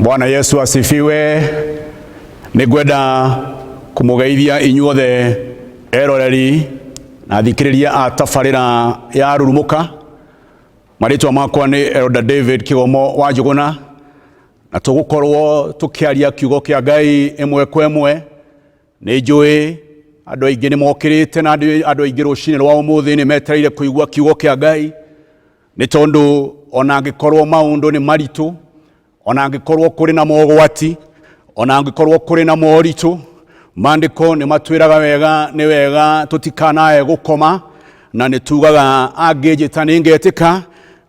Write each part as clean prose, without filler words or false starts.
Bwana Yesu asifiwe. Nĩngwenda kũmũgeithia inyuothe eroreri na athikĩrĩria a tabarĩra ya Rurumũka. Marĩtwa makwa nĩ Elder David Kĩgomo wa Njũgũna, na tũgũkorwo tũkĩaria kiugo kĩa Ngai ĩmwe kwa ĩmwe. Nĩ njũĩ andũ aingĩ nĩ mokĩrĩte na andũ aingĩ rũcinĩ rwa ũmũthĩ nĩ metereire kũigua kiugo kĩa Ngai, nĩ tondũ ona angĩkorwo maũndũ nĩ maritũ, ona angĩkorwo kũrĩ na mogwati, ona angĩkorwo kũrĩ na moritũ, maandĩko nĩ matwĩraga wega nĩ wega tũtikanae gũkoma, na nĩ tugaga angĩnjĩta nĩ ngetĩka,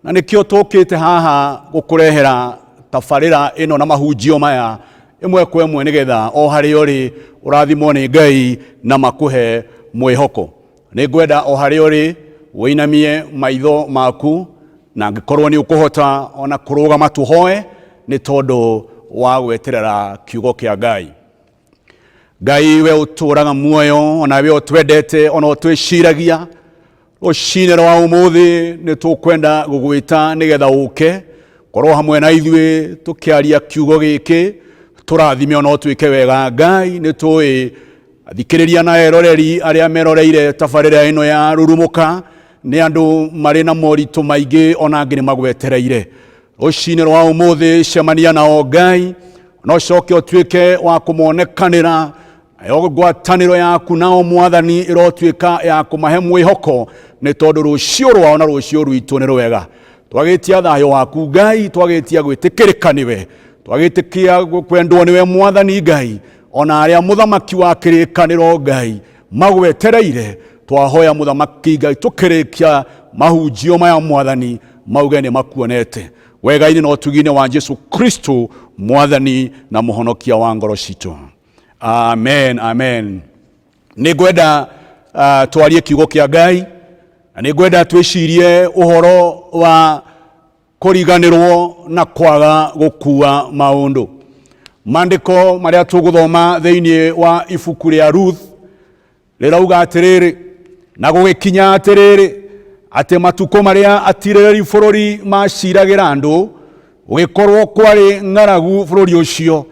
na nĩkĩo tũkĩte haha gũkũrehera tabarĩra ĩno na mahunjio maya ĩmwe kwa ĩmwe, nĩgetha o harĩa ũrĩ ũrathimwo nĩ Ngai na makũhe mwĩhoko. Nĩ ngwenda o harĩa ũrĩ ũinamie maitho maku, na angĩkorwo nĩ ũkũhota ona kũrũgama tũhoe, nĩ tondũ wa gweterera kiugo kĩa Ngai. Ngai we ũtũũraga muoyo, ona we ũtwendete, ona ũtwĩciragia, rũcinĩ rwa ũmũthĩ nĩ tũkwenda gũgwĩta nĩgetha ũke korwo hamwe na ithuĩ tũkĩaria kiugo gĩkĩ, tũrathime ona ũtwĩke wega. Ngai, nĩ tũĩ athikĩrĩria na eroreri arĩa meroreire tabarĩra ĩno ya Rurumũka nĩ andũ marĩ na moritũ maingĩ, ona angĩ nĩ magwetereire. Rũcinĩ rwa ũmũthĩ cemania nao Ngai, na ũcoke ũtuĩke wa kũmonekanĩra, nayo ngwatanĩro yaku nao Mwathani ĩrotuĩka ya kũmahe mwĩhoko, nĩ tondũ rũciũ rwao na rũciũ rwitũ nĩ rwega. Twagĩtia thayũ waku Ngai, twagĩtia gwĩtĩkĩrĩka nĩwe, twagĩtĩkia kwendwo nĩwe Mwathani Ngai, ona arĩa mũthamaki wa kĩrĩkanĩro Ngai magwetereire. Twahoya mũthamaki Ngai tũkĩrĩkia mahunjio maya Mwathani mauge nĩ makuonete wega-inĩ na ũtugi-inĩ wa Jesu Kristo Mwathani na mũhonokia wa ngoro citũ. Amen, amen. Nĩ ngwenda twarie kiugo kĩa Ngai, na nĩ ngwenda twĩcirie ũhoro wa kũriganĩrwo na kwaga gũkua maũndũ. Maandĩko marĩa tũgũthoma thĩinĩ wa ibuku rĩa Ruth rĩrauga atĩrĩrĩ, na gũgĩkinya atĩrĩrĩ, atĩ matukũ marĩa atirĩrĩri bũrũri maciragĩra andũ, gũgĩkorwo kwarĩ ng'aragu bũrũri ũcio.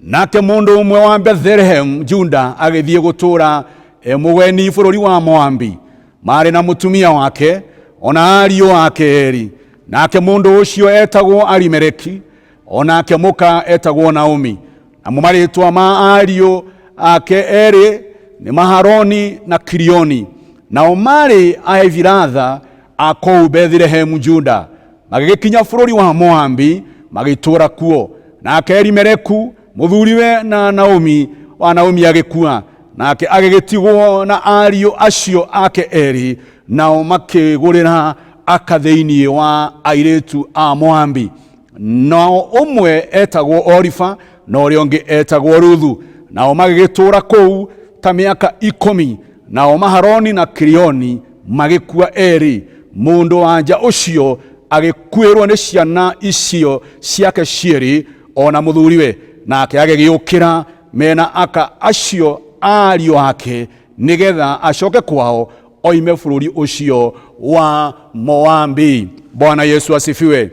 Nake mũndũ ũmwe wa Bethlehem Juda agĩthiĩ gũtũũra e mũgeni bũrũri wa Moabi, marĩ na mũtumia wake ona ariũ ake erĩ. Nake mũndũ ũcio etagwo Arimeleki, onake mũka etagwo Naomi. Namo marĩtwa ma ariũ ake erĩ nĩ Maharoni na Kilioni. Nao marĩ Aefiratha a kũu Bethilehemu Juda. Magĩgĩkinya bũrũri wa Moabi, magĩtũũra kuo. Nake Elimeleku mũthuriwe na Naomi wa Naomi agĩkua, nake agĩgĩtigwo na ariũ acio ake erĩ, nao makĩgũrĩra aka thĩinĩ wa airĩtu a Moabi. Nao ũmwe etagwo Orifa na ũrĩa ũngĩ etagwo Ruthu. Nao magĩgĩtũũra kũu ta mĩaka 10. Nao Maharoni na Kilioni magĩkua erĩ. Mũndũ wa nja ũcio agĩkuĩrwo nĩ ciana icio ciake cierĩ o na mũthuriwe, nake agĩgĩũkĩra mena aka acio ariũ ake nĩgetha acoke kwao oime bũrũri ũcio wa Moabi. Bwana Yesu asifiwe.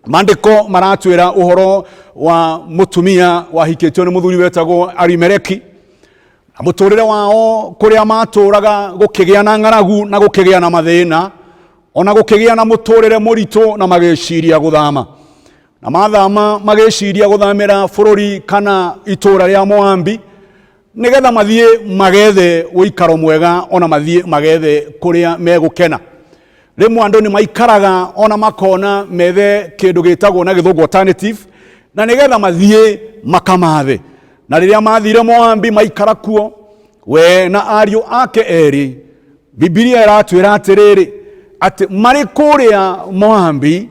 Maandĩko maratwĩra ũhoro wa mũtumia wahikĩtio nĩ mũthuri wetagwo Arimeleki, na mũtũrĩre wao kũrĩa matũraga gũkĩgĩa na ng'aragu na gũkĩgĩa na mathĩna, ona gũkĩgĩa na mũtũrĩre mũritũ, na magĩciria gũthama. Na mathama magĩciria gũthamĩra bũrũri kana itũũra rĩa Moabi, nĩgetha mathiĩ magethe ũikaro mwega, ona mathiĩ magethe kũrĩa megũkena. Rĩmwe andũ nĩ maikaraga ona makona methe kĩndũ gĩtagwo na gĩthũngũ alternative, na nĩgetha mathiĩ makamathe. Na rĩrĩa mathire Moabi maikara kuo, we na ariũ ake erĩ, Bibilia ĩratwĩra atĩrĩrĩ, atĩ marĩ kũrĩa Moabi,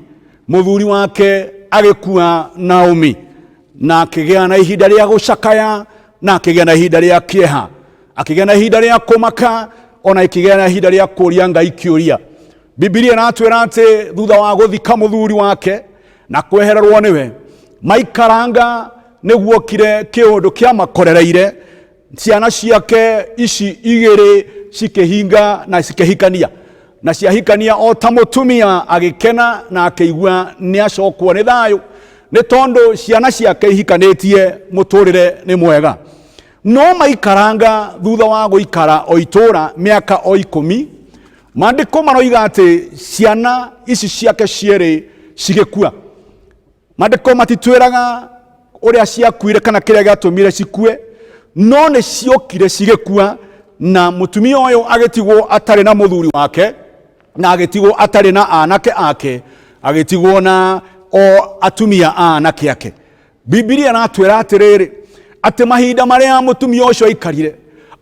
mũthuri wake agĩkua Naomi, na akĩgĩa na ihinda rĩa gũcakaya, na akĩgĩa na ihinda rĩa kĩeha, akĩgĩa na ihinda rĩa kũmaka, ona akĩgĩa na ihinda rĩa kũũria Ngai kĩũria. Bibilia ĩratwĩra atĩ thutha wa gũthika mũthuri wake na kwehererwo nĩwe, maikaranga nĩguokire kĩũndũ kĩamakorereire. Ciana ciake ici igĩrĩ cikĩhinga na cikĩhikania, na ciahikania o ta mũtumia agĩkena na akĩigua nĩ acokwo nĩ thayũ. Nĩ tondũ ciana ciake ihikanĩtie, mũtũrĩre nĩ mwega. No maikaranga thutha wa gũikara o itũũra mĩaka o 10, maandĩko maroiga atĩ ciana ici ciake cierĩ cigĩkua. Maandĩko matitwĩraga ũrĩa ciakuire kana kĩrĩa gĩatũmire cikue, no nĩ ciokire cigĩkua, na mũtumia ũyũ agĩtigwo atarĩ na mũthuri wake, na agĩtigwo atarĩ na anake ake, agĩtigwo na o atumia a anake ake. Bibilia ĩratwĩra atĩrĩrĩ, atĩ mahinda marĩa mũtumia ũcio aikarire,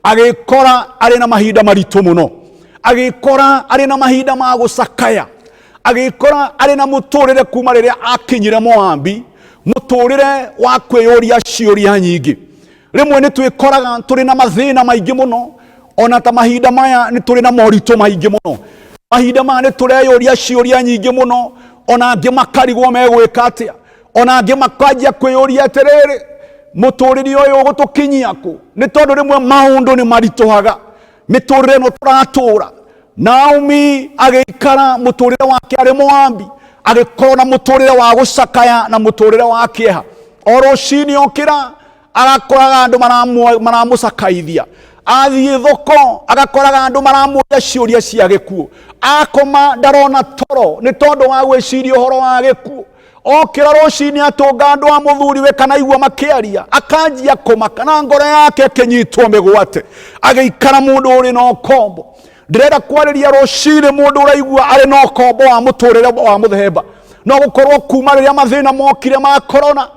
agĩkora arĩ na mahinda maritũ mũno, agĩkora arĩ na mahinda ma gũcakaya, agĩkora arĩ na mũtũrĩre kuma rĩrĩa akinyire Moabi, mũtũrĩre wa kwĩyũria ciũria nyingĩ. Rĩmwe nĩ twĩkoraga tũrĩ na mathĩna maingĩ mũno, ona ta mahinda maya nĩ tũrĩ na moritũ maingĩ mũno. Mahinda maya nĩ tũreyũria ciũria nyingĩ mũno, ona angĩ makarigwo megwĩka atĩa, ona angĩ makanjia kwĩyũria atĩrĩrĩ, mũtũrĩre ũyũ ũgũtũkinyia kũ? Nĩ tondũ rĩmwe maũndũ nĩ maritũhaga mĩtũrĩre ĩno tũratũra. Naomi agĩikara mũtũrĩre wake arĩ Moabi, agĩkorwo na mũtũrĩre wa gũcakaya na mũtũrĩre wa kĩeha. O rũcinĩ okĩra agakoraga andũ maramũcakaithia, athiĩ thoko agakoraga andũ maramũria ciũria cia gĩkuũ, akoma ndarona toro nĩ tondũ wa gwĩciria ũhoro wa gĩkuũ. Okĩra rũcinĩ atũnga andũ a mũthuriwe kana igua makĩaria, akanjia kũmaka na ngoro yake ĩkĩnyitwo mĩgwate, agĩikara mũndũ ũrĩ na ũkombo. Ndĩrenda kwarĩria rũcinĩ mũndũ ũraigua arĩ na ũkombo wa mũtũrĩre wa mũthemba. No gũkorwo kuma rĩrĩa mathĩna mokire ma corona,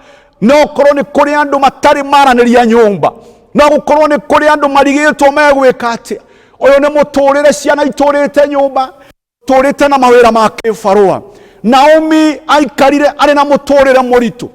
no gũkorwo nĩ kũrĩ andũ matarĩ maranĩria nyũmba, no gũkorwo nĩ kũrĩ andũ marigĩtwo megwĩka atĩa. Ũyũ nĩ mũtũrĩre, ciana itũrĩte nyũmba, tũrĩte na mawĩra ma kĩbarũa. Naomi aikarire arĩ na mũtũrĩre mũritũ,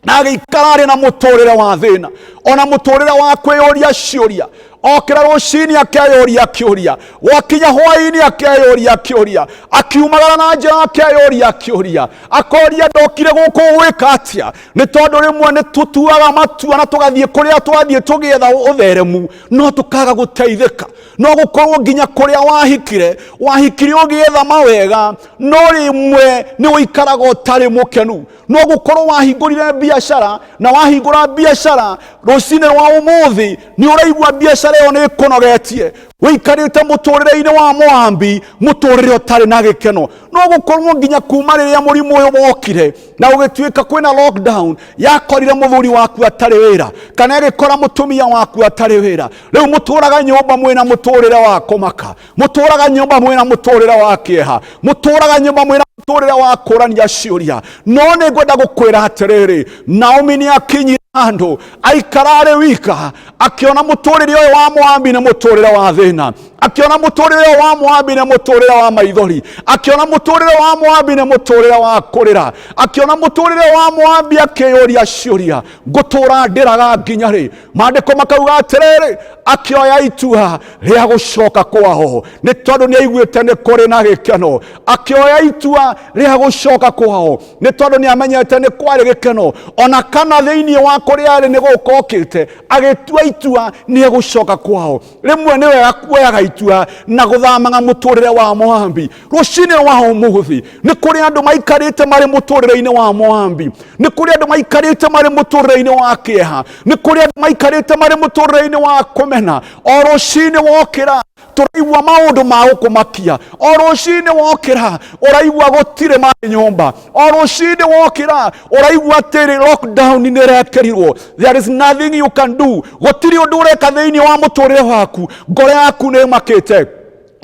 na agĩikara arĩ na mũtũrĩre wa thĩna, ona mũtũrĩre wa kwĩyũria ciũria. Okĩra rũcinĩ akeyũria kĩũria, gwakinya hwaĩ-inĩ akeyũria kĩũria, akiumagara na njĩra akeyũria kĩũria, akoria ndokire gũkũ gwĩka atĩa? Nĩ tondũ rĩmwe nĩ tũtuaga matua na tũgathiĩ kũrĩa twathiĩ tũgĩetha ũtheremu, no tũkaga gũteithĩka. No gũkorwo nginya kũrĩa wahikire, wahikire ũgĩetha mawega, no rĩmwe nĩ ũikaraga ũtarĩ mũkenu. No gũkorwo wahingũrire biacara, na wahingũra biacara rũcinĩ rwa ũmũthĩ nĩ ũraigua biacara ĩyo nĩ ĩkũnogetie, ũikarĩte mũtũrĩre-inĩ wa Moabi, mũtũrĩre ũtarĩ na gĩkeno. No gũkorwo nginya kuma rĩrĩa mũrimũ ũyũ wokire na ũgĩtuĩka kwĩna lockdown, yakorire mũthuri waku atarĩ wĩra, kana ĩgĩkora mũtumia waku atarĩ wĩra. Rĩu mũtũraga nyũmba mwĩna mũtũrĩre wa kũmaka, mũtũraga nyũmba mwĩna mũtũrĩre wa kĩeha, mũtũraga nyũmba mwĩna mũtũrĩre wa kũrania ciũria. No nĩ ngwenda gũkwĩra atĩrĩrĩ, Naomi nĩ akinyire handũ aikara arĩ wika, akĩona mũtũrĩre ũyũ wa Moabi nĩ mũtũrĩre wa thĩna, akĩona mũtũrĩre ũyũ wa Moabi nĩ mũtũrĩre wa maithori, akĩona mũtũrĩre wa Moabi nĩ mũtũrĩre wa kũrĩra, akĩona mũtũrĩre wa Moabi akĩyũria ciũria, ngũtũra ndĩraga nginya rĩ? Maandĩko makauga atĩrĩrĩ, akĩoya itua rĩa gũcoka kwao nĩ tondũ nĩ aiguĩte nĩ kũrĩ na gĩkeno. Akĩoya itua rĩa gũcoka kwao nĩ tondũ nĩ amenyete nĩ kwarĩ gĩkeno, ona kana thĩinĩ wa kũrĩa arĩ nĩ gũka okĩte, agĩtua itua nĩ egũcoka kwao. Rĩmwe nĩ wega kuoyaga itua na gũthamaga mũtũrĩre wa Moabi. Rũcinĩ rwa ũmũthĩ nĩ kũrĩ andũ maikarĩte marĩ mũtũrĩre-inĩ wa Moabi, nĩ kũrĩ andũ maikarĩte marĩ mũtũrĩre-inĩ wa kĩeha, nĩ kũrĩ andũ maikarĩte marĩ mũtũrĩre-inĩ wa kũmena. O rũcinĩ wokĩra tũraigua maũndũ ma gũkũmakia, o rũcinĩ wokĩra ũraigua gũtirĩ maĩ nyũmba, o rũcinĩ wokĩra ũraigua atĩrĩ lockdown nĩ ĩrekĩrirwo, there is nothing you can do, gũtirĩ ũndũ ũreka thĩinĩ wa mũtũrĩre waku, ngoro yaku nĩ ĩmakĩte.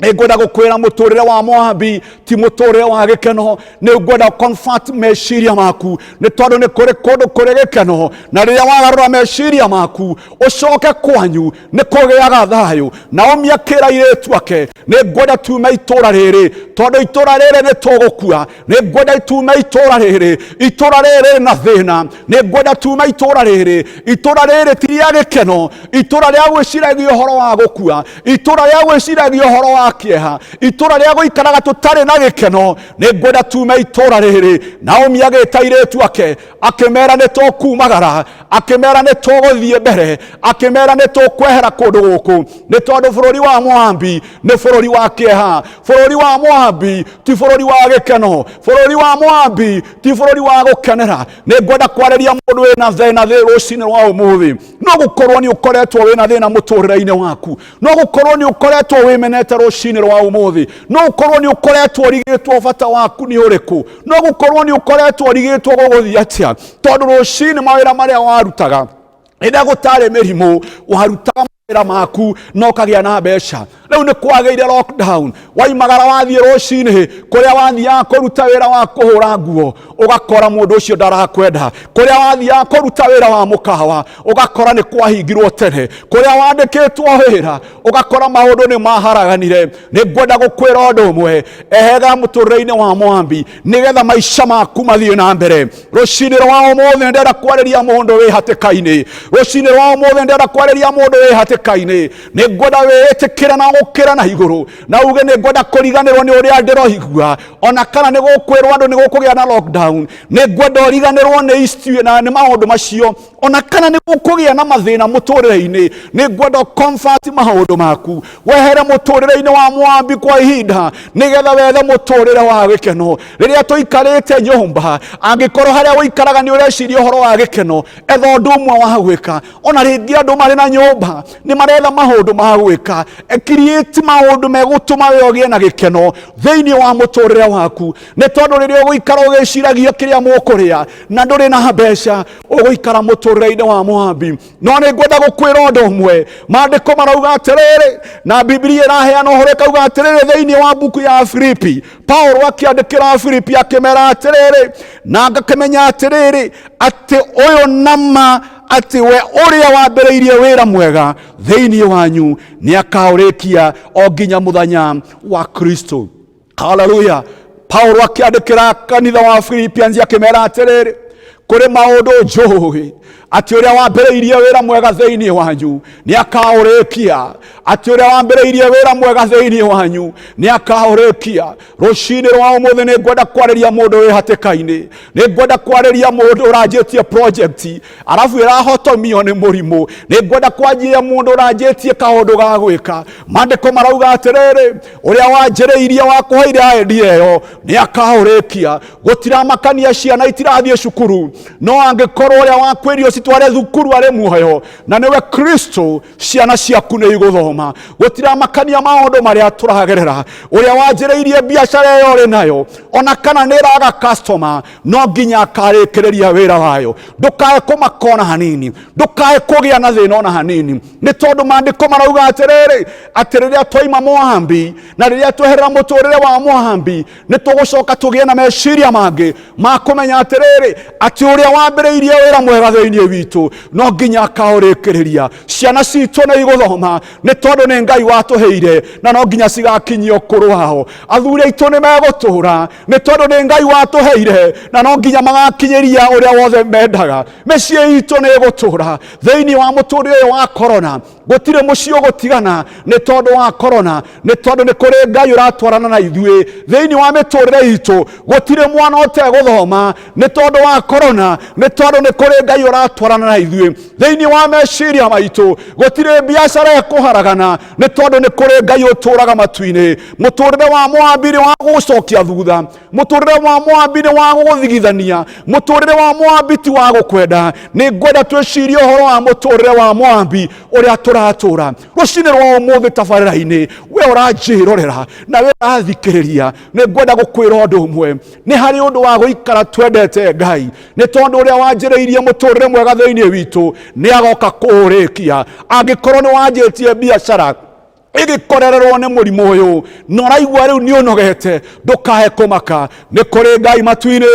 Nĩ ngwenda gũkwĩra mũtũrĩre wa Moabi ti mũtũrĩre wa gĩkeno. Nĩ ngwenda convert meciria maku, nĩ tondũ nĩ kũrĩ kũndũ kũrĩ gĩkeno, na rĩrĩa wagarũra meciria maku ũcoke kwanyu nĩ kũgĩaga thayũ. Naomi akĩra airĩtu ake, nĩ ngwenda tume itũra rĩrĩ, tondũ itũra rĩrĩ nĩ tũgũkua. Nĩ ngwenda tume itũra rĩrĩ, itũra rĩrĩ na thĩna. Nĩ ngwenda tume itũra rĩrĩ, itũra rĩrĩ ti rĩa gĩkeno, itũra rĩa gwĩciragia ũhoro wa gũkua, itũra rĩa gwĩciragia ũhoro wa wa kĩeha, itũra rĩa gũikaraga tũtarĩ na gĩkeno. Nĩ ngwenda tume itũra rĩrĩ. Naomi agĩta airĩtu ake, akĩmera nĩ tũkumagara, akĩmera nĩ tũgũthiĩ mbere, akĩmera nĩ tũkwehera kũndũ gũkũ, nĩ tondũ bũrũri wa Moabi nĩ bũrũri wa kĩeha. Bũrũri wa Moabi ti bũrũri wa gĩkeno. Bũrũri wa Moabi ti bũrũri wa gũkenera. Nĩ ngwenda kwarĩria mũndũ wĩna thĩna thĩ rũcinĩ rwa ũmũthĩ. No gũkorwo nĩ ũkoretwo wĩna thĩna mũtũrĩre-inĩ waku, no gũkorwo nĩ ũkoretwo wĩmenete rũcinĩ rwa ũmũthĩ, no gũkorwo nĩ ũkoretwo ũrigĩtwo bata waku nĩ ũrĩkũ, no gũkorwo nĩ ũkoretwo ũrigĩtwo gũgũthiĩ atĩa, tondũ rũcinĩ mawĩra marĩa warutaga rĩrĩa gũtarĩ mĩrimũ, warutaga mawĩra maku na ũkagĩa na mbeca. Rĩu nĩ kwagĩire lockdown, waimagara wathiĩ rũcinĩ kũrĩa wathiaga kũruta wĩra wa kũhũra nguo, ũgakora mũndũ ũcio ndarakwenda. Kũrĩa wathiaga kũruta wĩra wa mũkawa, ũgakora nĩ kwahingirwo tene. Kũrĩa wandĩkĩtwo wĩra, ũgakora maũndũ nĩ maharaganire. Nĩ ngwenda gũkwĩra ũndũ ũmwe, ehera mũtũrĩre-inĩ wa Moabi nĩgetha maica maku mathiĩ na mbere. Rũcinĩ rwa ũmũthĩ ndĩrenda kwarĩria mũndũ wĩ hatĩka-inĩ. Rũcinĩ rwa ũmũthĩ ndĩrenda kwarĩria mũndũ wĩ hatĩka-inĩ. Nĩ ngwenda wĩĩtĩkĩre na gũkĩra na igũrũ, na uge nĩ ngwenda kũriganĩrwo nĩ ũrĩa ndĩroigua, ona kana nĩ gũkwĩrwo andũ nĩ gũkũgĩa na lockdown. Nĩ ngwenda ũriganĩrwo nĩ icio na nĩ maũndũ macio, ona kana nĩ gũkũgĩa na mathĩna mũtũrĩre-inĩ. Nĩ ngwenda comfort maũndũ maku, wehere mũtũrĩre-inĩ wa Moabi kwa ihinda, nĩgetha wethe mũtũrĩre wa gĩkeno. Rĩrĩa tũikarĩte nyũmba, angĩkorwo harĩa ũikaraga nĩ ũreciria ũhoro wa gĩkeno, etha ũndũ ũmwe wa gwĩka. Ona rĩngĩ andũ marĩ na nyũmba nĩ maretha maũndũ ma gwĩka, create maũndũ megũtũma we ũgĩe na gĩkeno thĩinĩ wa mũtũrĩre waku, nĩ tondũ rĩrĩa ũgũikara ũgĩciragia kĩrĩa mũkũrĩa na ndũrĩ na mbeca, ũgũikara mũtũrĩre-inĩ wa Moabi. No nĩ ngwenda gũkwĩra ũndũ ũmwe, maandĩko marauga atĩrĩrĩ, na Bibilia ĩraheana ũhoro ĩkauga atĩrĩrĩ thĩinĩ wa mbuku ya Filipi. Paulo akĩandĩkĩra Filipi akĩmera atĩrĩrĩ, na ngakĩmenya atĩrĩrĩ, atĩ ũyũ nama atĩ we ũrĩa wambĩrĩirie wĩra mwega thĩinĩ wanyu nĩ akaũrĩkia o nginya mũthenya wa Kristo. Haleluya. Paulo akĩandĩkĩra kanitha wa Philippians akĩmera atĩrĩrĩ, kũrĩ maũndũ njũĩ atĩ ũrĩa wambĩrĩirie wĩra mwega thĩinĩ wanyu nĩ akaũrĩkia, atĩ ũrĩa wambĩrĩirie wĩra mwega thĩinĩ wanyu nĩ akaũrĩkia. Rũcinĩ rwa ũmũthĩ nĩ ngwenda kwarĩria mũndũ wĩ hatĩka-inĩ, nĩ ngwenda kwarĩria mũndũ ũranjĩtie project arabu ĩrahotomio nĩ mũrimũ, nĩ ngwenda kwanjia mũndũ ũranjĩtie kaũndũ ga gwĩka. Maandĩko marauga atĩrĩrĩ, ũrĩa wanjĩrĩirie wakũheire idea ĩyo nĩ akaũrĩkia. Gũtiramakania ciana itirathiĩ cukuru, no angĩkorwo ũrĩa wakwĩrio citware thukuru arĩ muoyo na nĩwe Kristo, ciana ciaku nĩ igũthoma. Gũtiramakania maũndũ marĩa tũragerera, ũrĩa wanjĩrĩirie biacara ĩyo ũrĩ nayo ona kana nĩ ĩraga customer, no nginya akarĩkĩrĩria wĩra wayo. Ndũkae kũmaka ona hanini, ndũkae kũgĩa na thĩna ona hanini, nĩ tondũ maandĩko marauga atĩrĩrĩ, atĩ rĩrĩa twaima Moabi na rĩrĩa tweherera mũtũrĩre wa Moabi, nĩ tũgũcoka tũgĩe na meciria mangĩ ma kũmenya atĩrĩrĩ, atĩ ũrĩa wambĩrĩirie wĩra mwega thĩinĩ witũ no nginya akaũrĩkĩrĩria. Ciana citũ nĩ igũthoma nĩ tondũ nĩ Ngai watũheire, na no nginya cigakinyia ũkũrũ wao. Athuri aitũ nĩ megũtũra nĩ tondũ nĩ Ngai watũheire, na no nginya magakinyĩria ũrĩa wothe mendaga. Mĩciĩ itũ nĩ ĩgũtũra thĩinĩ wa mũtũrĩre ũyũ wa corona. Gũtirĩ mũciĩ ũgũtigana nĩ tondũ wa corona, nĩ tondũ nĩ kũrĩ Ngai ũratwarana na ithuĩ thĩinĩ wa mĩtũrĩre itũ. Gũtirĩ mwana ũtegũthoma nĩ tondũ wa corona, nĩ tondũ nĩ kũrĩ Ngai ũratwarana na ithuĩ thĩinĩ wa meciria maitũ. Gũtirĩ biacara ĩkũharagana nĩ tondũ nĩ kũrĩ Ngai ũtũraga matu-inĩ. Mũtũrĩre wa Moabi nĩ wa gũgũcokia thutha, mũtũrĩre wa Moabi nĩ wa gũgũthigithania, mũtũrĩre wa Moabi ti wa gũkwenda. Nĩ ngwenda twĩcirie ũhoro wa mũtũrĩre wa Moabi ũrĩa tũratũra rũcinĩ rwa ũmũthĩ tabarĩra-inĩ. We ũranjĩrorera na we ũrathikĩrĩria, nĩ ngwenda gũkwĩra ũndũ ũmwe, nĩ harĩ ũndũ wa gũikara twendete Ngai, nĩ tondũ ũrĩa wanjĩrĩirie mũtũrĩre mwega thĩinĩ witũ nĩ agoka kũũrĩkia. Angĩkorwo nĩ wanjĩtie biacara ĩgĩkorererwo nĩ mũrimũ ũyũ na ũraigua rĩu nĩ ũnogete, ndũkae kũmaka, nĩ kũrĩ Ngai matu-inĩ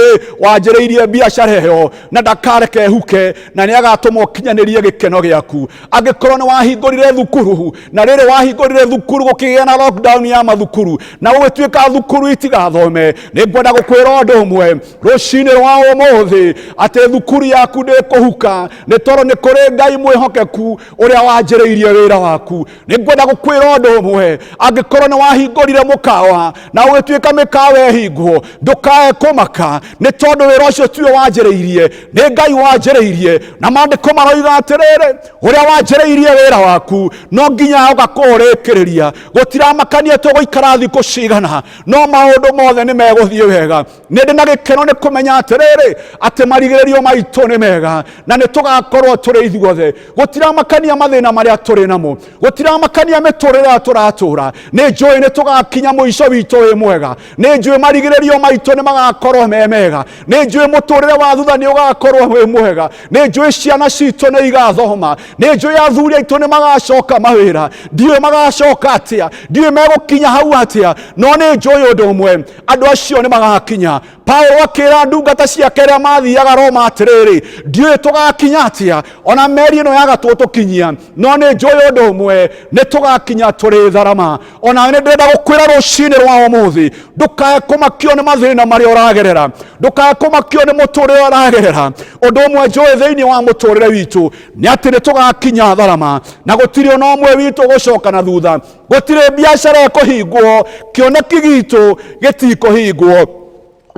wanjĩrĩirie biacara ĩyo na ndakareke ĩhuke, na nĩ agatũma ũkinyanĩrie gĩkeno gĩaku. Angĩkorwo nĩ wahingũrire thukuru, na rĩrĩ wahingũrire thukuru gũkĩgĩa na lockdown ya mathukuru na gũgĩtuĩka thukuru itigathome, nĩ ngwenda gũkwĩra ũndũ ũmwe rũcinĩ rwa ũmũthĩ, atĩ thukuru yaku ndĩkũhuka, nĩ tondũ nĩ kũrĩ Ngai mwĩhokeku ũrĩa wanjĩrĩirie wĩra waku. Nĩ ngwenda gũkwĩra ngũkwĩra ũndũ ũmwe, angĩkorwo nĩ wahingũrire mũkawa na ũgĩtuĩka mĩkawa ĩhingwo, ndũkae kũmaka, nĩ tondũ wĩra ũcio tiwe wanjĩrĩirie, nĩ Ngai wanjĩrĩirie. Na maandĩko maroiga atĩrĩrĩ, ũrĩa wanjĩrĩirie wĩra waku no nginya ũgakũũrĩkĩrĩria. Gũtiramakania tũgũikara thikũ cigana, no maũndũ mothe nĩ megũthiĩ wega. Nĩ ndĩ na gĩkeno nĩ kũmenya atĩrĩrĩ, atĩ marigĩrĩrio maitũ nĩ mega na nĩ tũgakorwo tũrĩ ithuothe. Gũtiramakania mathĩna marĩa tũrĩ namo, gũtiramakania mĩtũrĩre ĩrĩa tũratũra, nĩ njũĩ nĩ tũgakinya mũico witũ wĩ mwega. Nĩ njũĩ marigĩrĩrio maitũ nĩ magakorwo me mega. Nĩ njũĩ mũtũrĩre wa thutha nĩ ũgakorwo wĩ mwega. Nĩ njũĩ ciana citũ nĩ igathoma. Nĩ njũĩ athuri aitũ nĩ magacoka mawĩra. Ndiũĩ magacoka atĩa, ndiũĩ megũkinya hau atĩa, no nĩ njũĩ ũndũ ũmwe, andũ acio nĩ magakinya. Paulo akĩra ndungata ciake arĩa mathiaga Roma atĩrĩrĩ, ndiũĩ tũgakinya atĩa, ona meri ĩno yaga tũtũkinyia, no nĩ njũĩ ũndũ ũmwe, nĩ tũgakinya tũrĩ tharama. Ona nĩ ndĩrenda gũkwĩra rũcinĩ rwa ũmũthĩ, ndũkae kũmakio nĩ mathĩna marĩa ũragerera, ndũkae kũmakio nĩ mũtũrĩre ũragerera. Ũndũ ũmwe njũĩ thĩinĩ wa mũtũrĩre witũ nĩ atĩ nĩ tũgakinya tharama, na gũtirĩ ona ũmwe witũ gũcoka na thutha. Gũtirĩ biacara ĩkũhingwo, kĩoneki gitũ gĩtikũhingwo.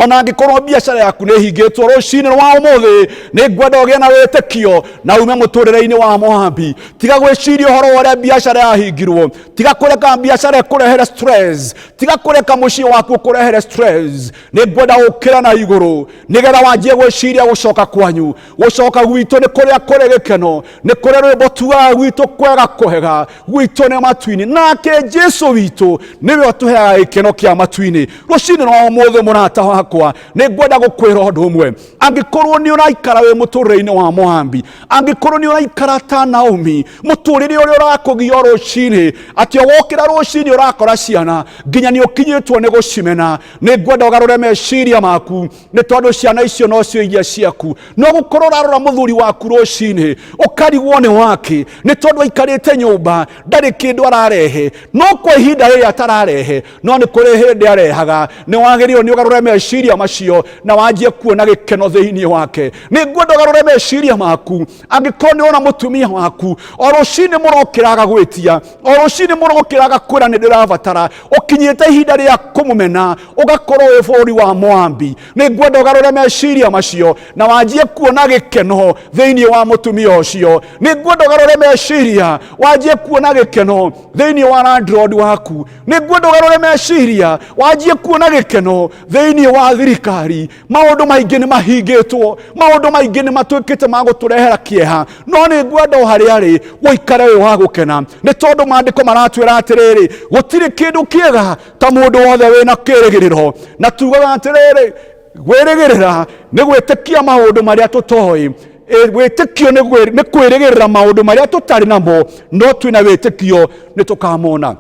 Ona angĩkorwo biacara yaku nĩ ĩhingĩtwo rũcinĩ rwa ũmũthĩ, nĩ ngwenda ũgĩe na wĩtĩkio na ume mũtũrĩre-inĩ wa Moabi. Tiga gwĩciria ũhoro wa ũrĩa biacara yahingirwo, tiga kũreka biacara ĩkũrehere stress, tiga kũreka mũciĩ waku ũkũrehere stress. Nĩ ngwenda ũkĩre na igũrũ nĩgetha wanjie gwĩciria gũcoka kwanyu. Gũcoka gwitũ nĩ kũrĩa kũrĩ gĩkeno, nĩ kũrĩa rwĩmbo tugaga gwitũ kwega kwega, gwitũ nĩ matu-inĩ. Nake Jesu witũ nĩwe ũtũheaga gĩkeno kĩa matu-inĩ. Rũcinĩ rwa ũmũthĩ, mũrata wakwa, nĩ ngwenda gũkwĩra ũndũ ũmwe. Angĩkorwo nĩ ũraikara wĩ mũtũrĩre-inĩ wa Moabi, angĩkorwo nĩ ũraikara ta Naomi, mũtũrĩre ũrĩa ũrakũgia o rũcinĩ, atĩ wokĩra rũcinĩ ũrakora ciana nginya nĩ ũkinyĩtwo nĩ gũcimena, nĩ ngwenda ũgarũre meciria maku, nĩ tondũ ciana icio nocio iria ciaku. No gũkorwo ũrarora mũthuri waku rũcinĩ ũkarigwo nĩ wake, nĩ tondũ aikarĩte nyũmba ndarĩ kĩndũ ararehe. No kwa ihinda rĩrĩa atararehe, no nĩ kũrĩ hĩndĩ arehaga. Nĩ wagĩrĩirwo nĩ ũgarũre meciria macio na wanjie kuona gĩkeno thĩinĩ wake. Nĩ ngwenda ũgarũre meciria maku. Angĩkorwo nĩ ũrona mũtumia waku o rũcinĩ mũrokĩra agagwĩtia, o rũcinĩ mũrokĩra agakwĩra nĩ ndĩrabatara, ũkinyĩte ihinda rĩa kũmũmena, ũgakorwo wĩ bũrũri wa Moabi, nĩ ngwenda ũgarũre meciria macio na wanjie kuona gĩkeno thĩinĩ wa mũtumia ũcio. Nĩ ngwenda ũgarũre meciria wanjie kuona gĩkeno thĩinĩ wa landlord waku. Nĩ ngwenda ũgarũre meciria wanjie kuona gĩkeno thĩinĩ wa thirikari. Maũndũ maingĩ nĩ mahingĩtwo, maũndũ maingĩ nĩ matuĩkĩte ma gũtũrehera kĩeha, no nĩ ngwenda o harĩa arĩ ũikare wĩ wa gũkena, nĩ tondũ maandĩko maratwĩra atĩrĩrĩ, gũtirĩ kĩndũ kĩega ta mũndũ wothe wĩna kĩĩrĩgĩrĩro. Na tugaga atĩrĩrĩ, gwĩrĩgĩrĩra nĩ gwĩtĩkia maũndũ marĩa tũtoĩ. Wĩtĩkio nĩ kwĩrĩgĩrĩra maũndũ marĩa tũtarĩ namo, no twĩna wĩtĩkio nĩ tũkamona.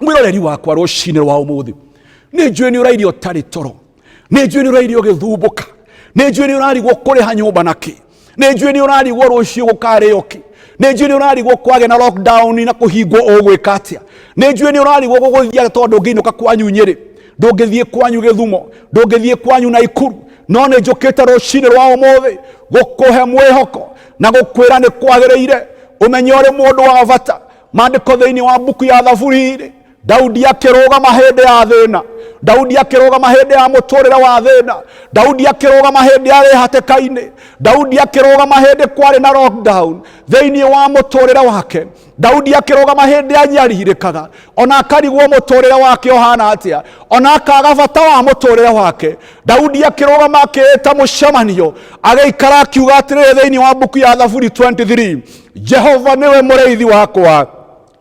Mwĩroreri wakwa rũcinĩ rwa ũmũthĩ, nĩ njũĩ nĩ ũrairio ũtarĩ toro, nĩ njũĩ nĩ ũrairio ũgĩthumbũka, nĩ njũĩ nĩ ũrarigwo kũrĩha nyũmba na kĩ, nĩ njũĩ nĩ ũrarigwo rũciũ gũkarĩo kĩ, nĩ njũĩ nĩ ũrarigwo kwagĩa na lockdown na kũhingwo ũgwĩka atĩa, nĩ njũĩ nĩ ũrarigwo gũgũthiĩ atĩa tondũ ndũngĩinũka kwanyu Nyĩrĩ, ndũngĩthiĩ kwanyu Gĩthumo, ndũngĩthiĩ kwanyu Naikuru. No nĩ njũkĩte rũcinĩ rwa ũmũthĩ gũkũhe mwĩhoko na gũkwĩra nĩ kwagĩrĩire ũmenye ũrĩ mũndũ wa bata. Maandĩko thĩinĩ wa mbuku ya Thaburi-rĩ, Daudi akĩrũgama hĩndĩ ya thĩna, Daudi akĩrũgama hĩndĩ ya mũtũrĩre wa thĩna, Daudi akĩrũgama hĩndĩ arĩ hatĩka-inĩ, Daudi akĩrũgama hĩndĩ kwarĩ na lockdown thĩinĩ wa mũtũrĩre wake. Daudi akĩrũgama hĩndĩ anyarirĩkaga, ona akarigwo mũtũrĩre wake ũhana atĩa, ona akaga bata wa mũtũrĩre wake. Daudi akĩrũgama akĩĩta mũcemanio, agĩikara akiuga atĩrĩrĩ thĩinĩ wa mbuku ya Thaburi 23, Jehova nĩwe mũrĩithi wakwa,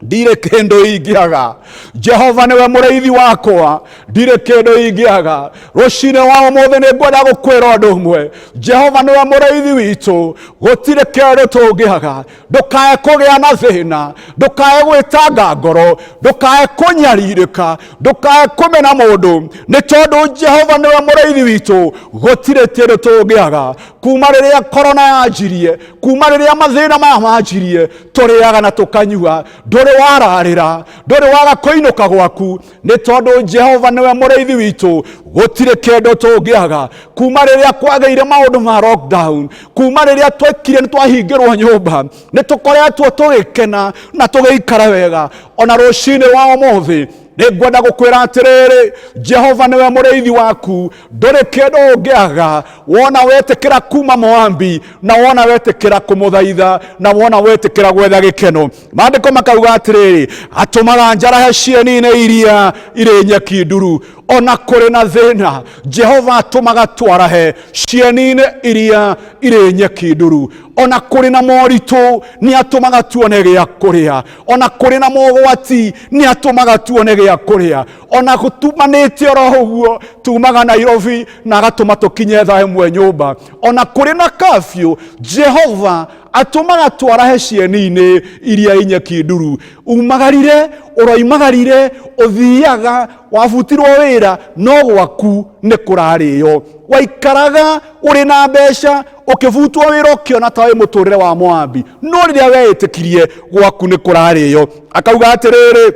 ndirĩ kĩndũ ingĩaga. Jehova nĩwe mũrĩithi wakwa, ndirĩ kĩndũ ingĩaga. Rũcinĩ wa ũmũthĩ nĩ ngwenda gũkwĩra ũndũ ũmwe, Jehova nĩwe mũrĩithi witũ, gũtirĩ kĩndũ tũngĩaga. Ndũkae kũgĩa na thĩna, ndũkae gwĩtanga ngoro, ndũkae kũnyarirĩka, ndũkae kũmena mũndũ, nĩ tondũ Jehova nĩwe mũrĩithi witũ, gũtirĩ kĩndũ tũngĩaga. Kuma rĩrĩa korona yanjirie, kuma rĩrĩa mathĩna maya manjirie, tũrĩaga na tũkanyua. Ndũrĩ Ndũrĩ wararĩra, ndũrĩ waga kũinũka gwaku, nĩ tondũ Jehova nĩwe mũrĩithi witũ, gũtirĩ kĩndũ tũngĩaga. Kuma rĩrĩa kwagĩire maũndũ ma lockdown, kuma rĩrĩa twekire nĩ twahingĩrwo nyũmba, nĩ tũkoretwo tũgĩkena na tũgĩikara wega. Ona rũcinĩ rwa ũmũthĩ nĩ ngwenda gũkwĩra atĩrĩrĩ, Jehova nĩwe mũrĩithi waku, ndũrĩ kĩndũ ũngĩaga. Wona wetĩkĩra kuma Moabi, na wona wetĩkĩra kũmũthaitha, na wona wetĩkĩra gwetha gĩkeno. Maandĩko makauga atĩrĩrĩ, atũmaga njarahe cieni-inĩ iria irĩ nyeki nduru. Ona kũrĩ na thĩna, Jehova atũmaga twarahe cieni-inĩ iria irĩ nyeki nduru. Ona kũrĩ na moritũ, nĩ atũmaga tuone gĩa kũrĩa. Ona kũrĩ na mogwati, nĩ atũmaga tuone gĩa kũrĩa. Ona gũtumanĩte oro ũguo, tumaga Nairobi na agatũma tũkinye thaa ĩmwe nyũmba. Ona kũrĩ na kafyu, Jehova atũmaga twarahe cieni-inĩ iria inyeki nduru. Umagarire, ũroimagarire, ũthiaga, wabutirwo wĩra, no gwaku nĩ kũrarĩo. Waikaraga ũrĩ na mbeca, ũkĩbutwo wĩra ũkĩona ta wĩ mũtũrĩre wa Moabi, no rĩrĩa weĩtĩkirie gwaku nĩ kũrarĩo. Akauga atĩrĩrĩ,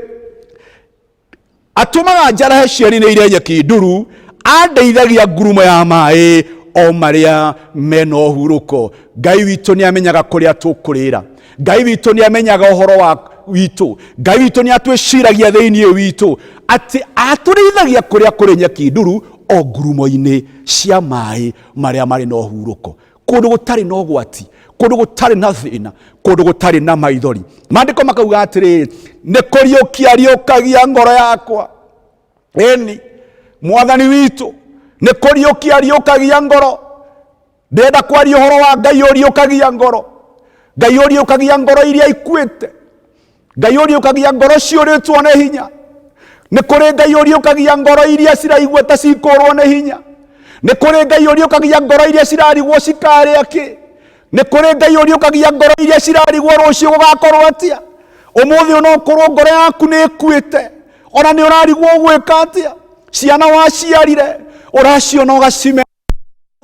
atũmaga njarahe cieni-inĩ iria nyeki nduru, andeithagia ngurumo ya maĩ o marĩa mena ũhurũko. Ngai witũ nĩ amenyaga kũrĩa tũkũrĩra. Ngai witũ nĩ amenyaga ũhoro wa witũ. Ngai witũ nĩ atwĩciragia thĩinĩ witũ, atĩ atũrĩithagia kũrĩa kũrĩ nyeki nduru, o ngurumo-inĩ cia maĩ marĩa marĩ na ũhurũko. Kũndũ gũtarĩ na ũgwati, kũndũ gũtarĩ na thĩna, kũndũ gũtarĩ na maithori. Maandĩko makauga atĩrĩrĩ, nĩ kũriũkia riũkagia ngoro yakwa. Ĩni, mwathani witũ nĩ kũriũkia riũkagia ngoro. Ndĩrenda kwaria ũhoro wa Ngai ũriũkagia ngoro, Ngai ũriũkagia ngoro iria ikuĩte, Ngai ũriũkagia ngoro ciũrĩtwo nĩ hinya. Nĩ kũrĩ Ngai ũriũkagia ngoro iria ciraigua ta cikũrwo nĩ hinya. Nĩ kũrĩ Ngai ũriũkagia ngoro iria cirarigwo cikarĩa kĩ. Nĩ kũrĩ Ngai ũriũkagia ngoro iria cirarigwo rũciũ gũgakorwo atĩa. Ũmũthĩ onokorwo ngoro yaku nĩ ĩkuĩte, ona nĩ ũrarigwo ũgwĩka atĩa. Ciana waciarire ũraciona ũgacimena,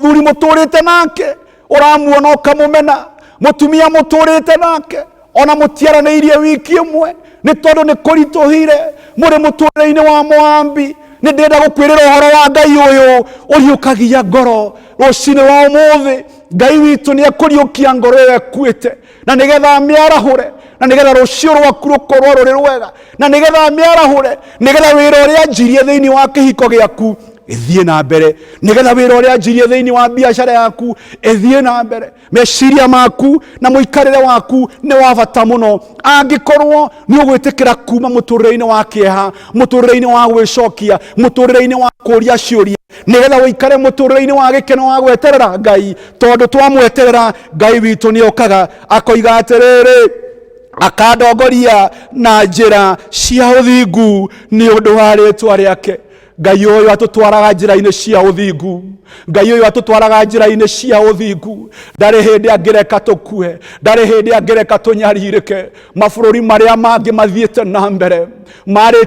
mũthuri mũtũrĩte nake ũramuona ũkamũmena, mũtumia mũtũrĩte nake ona mũtiaranĩirie wiki ĩmwe nĩ tondũ nĩ kũritũhire, mũrĩ mũtũrĩre-inĩ wa Moabi. Nĩ ndĩrenda gũkwĩrĩra ũhoro wa Ngai ũyũ ũriũkagia ngoro rũcinĩ rwa ũmũthĩ. Ngai witũ nĩ ekũriũkia ngoro ĩyo ĩkuĩte, na nĩgetha amĩarahũre, na nĩgetha rũciũ rwaku rũkorwo rũrĩ rwega, na nĩgetha amĩarahũre, nĩgetha wĩra ũrĩa anjirie thĩinĩ wa kĩhiko gĩaku ĩthiĩ na mbere, nĩgetha wĩra ũrĩa anjirie thĩinĩ wa biacara yaku ĩthiĩ na mbere. Meciria maku na mũikarĩre waku nĩ wa bata mũno. Angĩkorwo nĩ ũgwĩtĩkĩra kuma mũtũrĩre-inĩ wa kĩeha, mũtũrĩre-inĩ wa gwĩcokia, mũtũrĩre-inĩ wa kũria ciũria, nĩgetha ũikare mũtũrĩre-inĩ wa gĩkeno wa gweterera Ngai, tondũ twamweterera Ngai witũ nĩ okaga akoiga atĩrĩrĩ, akandongoria na njĩra cia ũthingu nĩ ũndũ wa rĩtwa rĩake. Ngai ũyũ atũtwaraga njĩra-inĩ cia ũthingu. Ngai ũyũ atũtwaraga njĩra-inĩ cia ũthingu. Ndarĩ hĩndĩ angĩreka tũkue, ndarĩ hĩndĩ angĩreka tũnyarirĩke. Mabũrũri marĩa mangĩ mathiĩte na mbere marĩ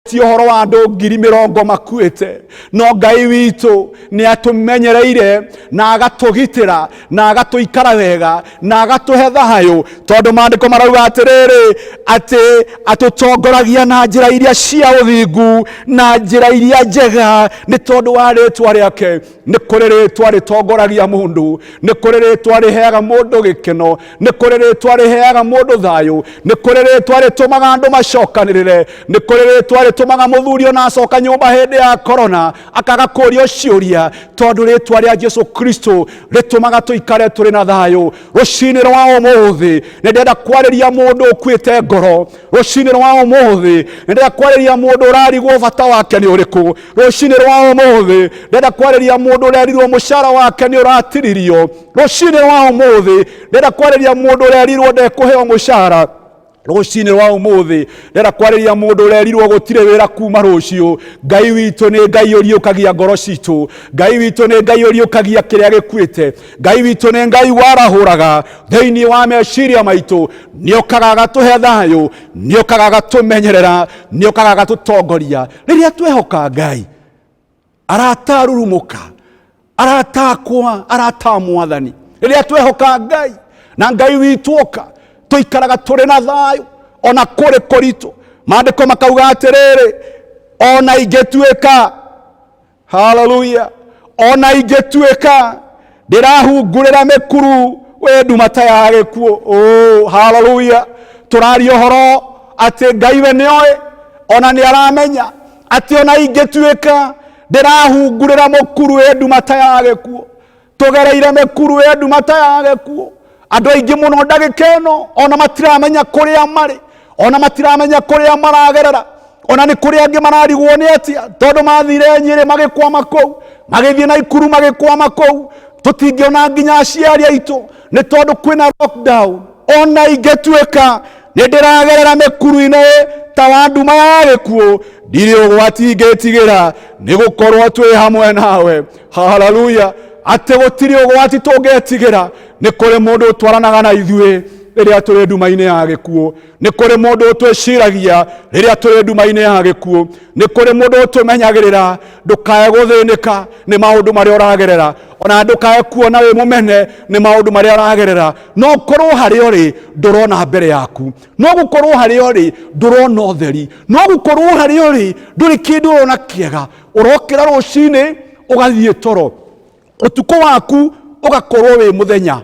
ti ũhoro wa andũ ngiri mĩrongo makuĩte, no Ngai witũ nĩ atũmenyereire na agatũgitĩra na agatũikara wega na agatũhe thayũ, tondũ maandĩko marauga atĩrĩrĩ, atĩ atũtongoragia na njĩra iria cia ũthingu na njĩra iria njega nĩ tondũ wa rĩtwa rĩake. Nĩ kũrĩ rĩtwa rĩtongoragia mũndũ, nĩ kũrĩ rĩtwa rĩheaga mũndũ gĩkeno, nĩ kũrĩ rĩtwa rĩheaga mũndũ thayũ, nĩ kũrĩ rĩtwa rĩtũmaga andũ macokanĩrĩre, nĩ kũrĩ rĩtwa rĩtũmaga mũthuri ona acoka nyũmba hĩndĩ ya korona akaga kũrio ciũria, tondũ rĩtwa rĩa Jesu Kristo rĩtũmaga tũikare tũrĩ na thayũ. Rũcinĩ rwa ũmũthĩ nĩ ndĩrenda kwarĩria mũndũ ũkuĩte ngoro. Rũcinĩ rwa ũmũthĩ nĩ ndĩrenda kwarĩria mũndũ ũrarigwo bata wake nĩ ũrĩkũ. Rũcinĩ rwa ũmũthĩ ndĩrenda kwarĩria mũndũ ũrerirwo mũcara wake nĩ ũratinirio. Rũcinĩ rwa ũmũthĩ ndĩrenda kwarĩria mũndũ ũrerirwo ndekũheo mũcara. Rũcinĩ rwa ũmũthĩ ndĩrenda kwarĩria mũndũ ũrerirwo gũtirĩ wĩra kuma rũciũ. Ngai witũ nĩ Ngai ũriũkagia ngoro citũ. Ngai witũ nĩ Ngai ũriũkagia kĩrĩa gĩkuĩte. Ngai witũ nĩ Ngai warahũraga thĩinĩ wa meciria maitũ. Nĩ okaga agatũhe thayũ, nĩ okaga agatũmenyerera, nĩ okaga agatũtongoria. Rĩrĩa twehoka Ngai, aratarurumũka, aratakwa, arata mwathani. Rĩrĩa twehoka Ngai na Ngai witũ oka, tũikaraga tũrĩ na thayũ. Ona kũrĩ kũritũ, maandĩko makauga atĩrĩrĩ, ona ingĩtuĩka, haleluya, ona ingĩtuĩka ndĩrahungurĩra mĩkuru wĩ nduma ta ya gĩkuũ. Oh, haleluya. Tũraria ũhoro atĩ Ngai we nĩoĩ, ona nĩ aramenya atĩ ona ingĩtuĩka ndĩrahungurĩra mũkuru wĩ nduma ta ya gĩkuũ, tũgereire mĩkuru ya nduma ta ya gĩkuũ. Andũ aingĩ mũno ndagĩka ĩno ona matiramenya kũrĩa marĩ, ona matiramenya kũrĩa maragerera, ona nĩ kũrĩa angĩ mararigwo nĩ atĩa, tondũ mathire Nyĩrĩ magĩkwama kũu, magĩthiĩ Naikuru magĩkwama kũu, tũtingĩona nginya aciari aitũ nĩ tondũ kwĩna lockdown. Ona ingĩtuĩka nĩ ndĩragerera mĩkuru-inĩ ta wa nduma ya gĩkuũ, ndirĩ ũgwati ingĩtigĩra, nĩ gũkorwo twĩ hamwe nawe. Haleluya. Atĩ gũtirĩ ũgwati tũngĩtigĩra, nĩ kũrĩ mũndũ ũtwaranaga na ithuĩ rĩrĩa tũrĩ nduma-inĩ ya gĩkuũ, nĩ kũrĩ mũndũ ũtwĩciragia rĩrĩa tũrĩ nduma-inĩ ya gĩkuũ, nĩ kũrĩ mũndũ ũtũmenyagĩrĩra. Ndũkae gũthĩnĩka nĩ maũndũ marĩa ũragerera, ona ndũkae kuona wĩ mũmene nĩ maũndũ marĩa ũragerera. No korwo harĩa ũrĩ ndũrona mbere yaku, no gũkorwo harĩa ũrĩ ndũrona ũtheri, no gũkorwo harĩa ũrĩ ndũrĩ kĩndũ ũrona kĩega. Ũrokĩra rũcinĩ ũgathiĩ toro, ũtukũ waku ũgakorwo wĩ mũthenya,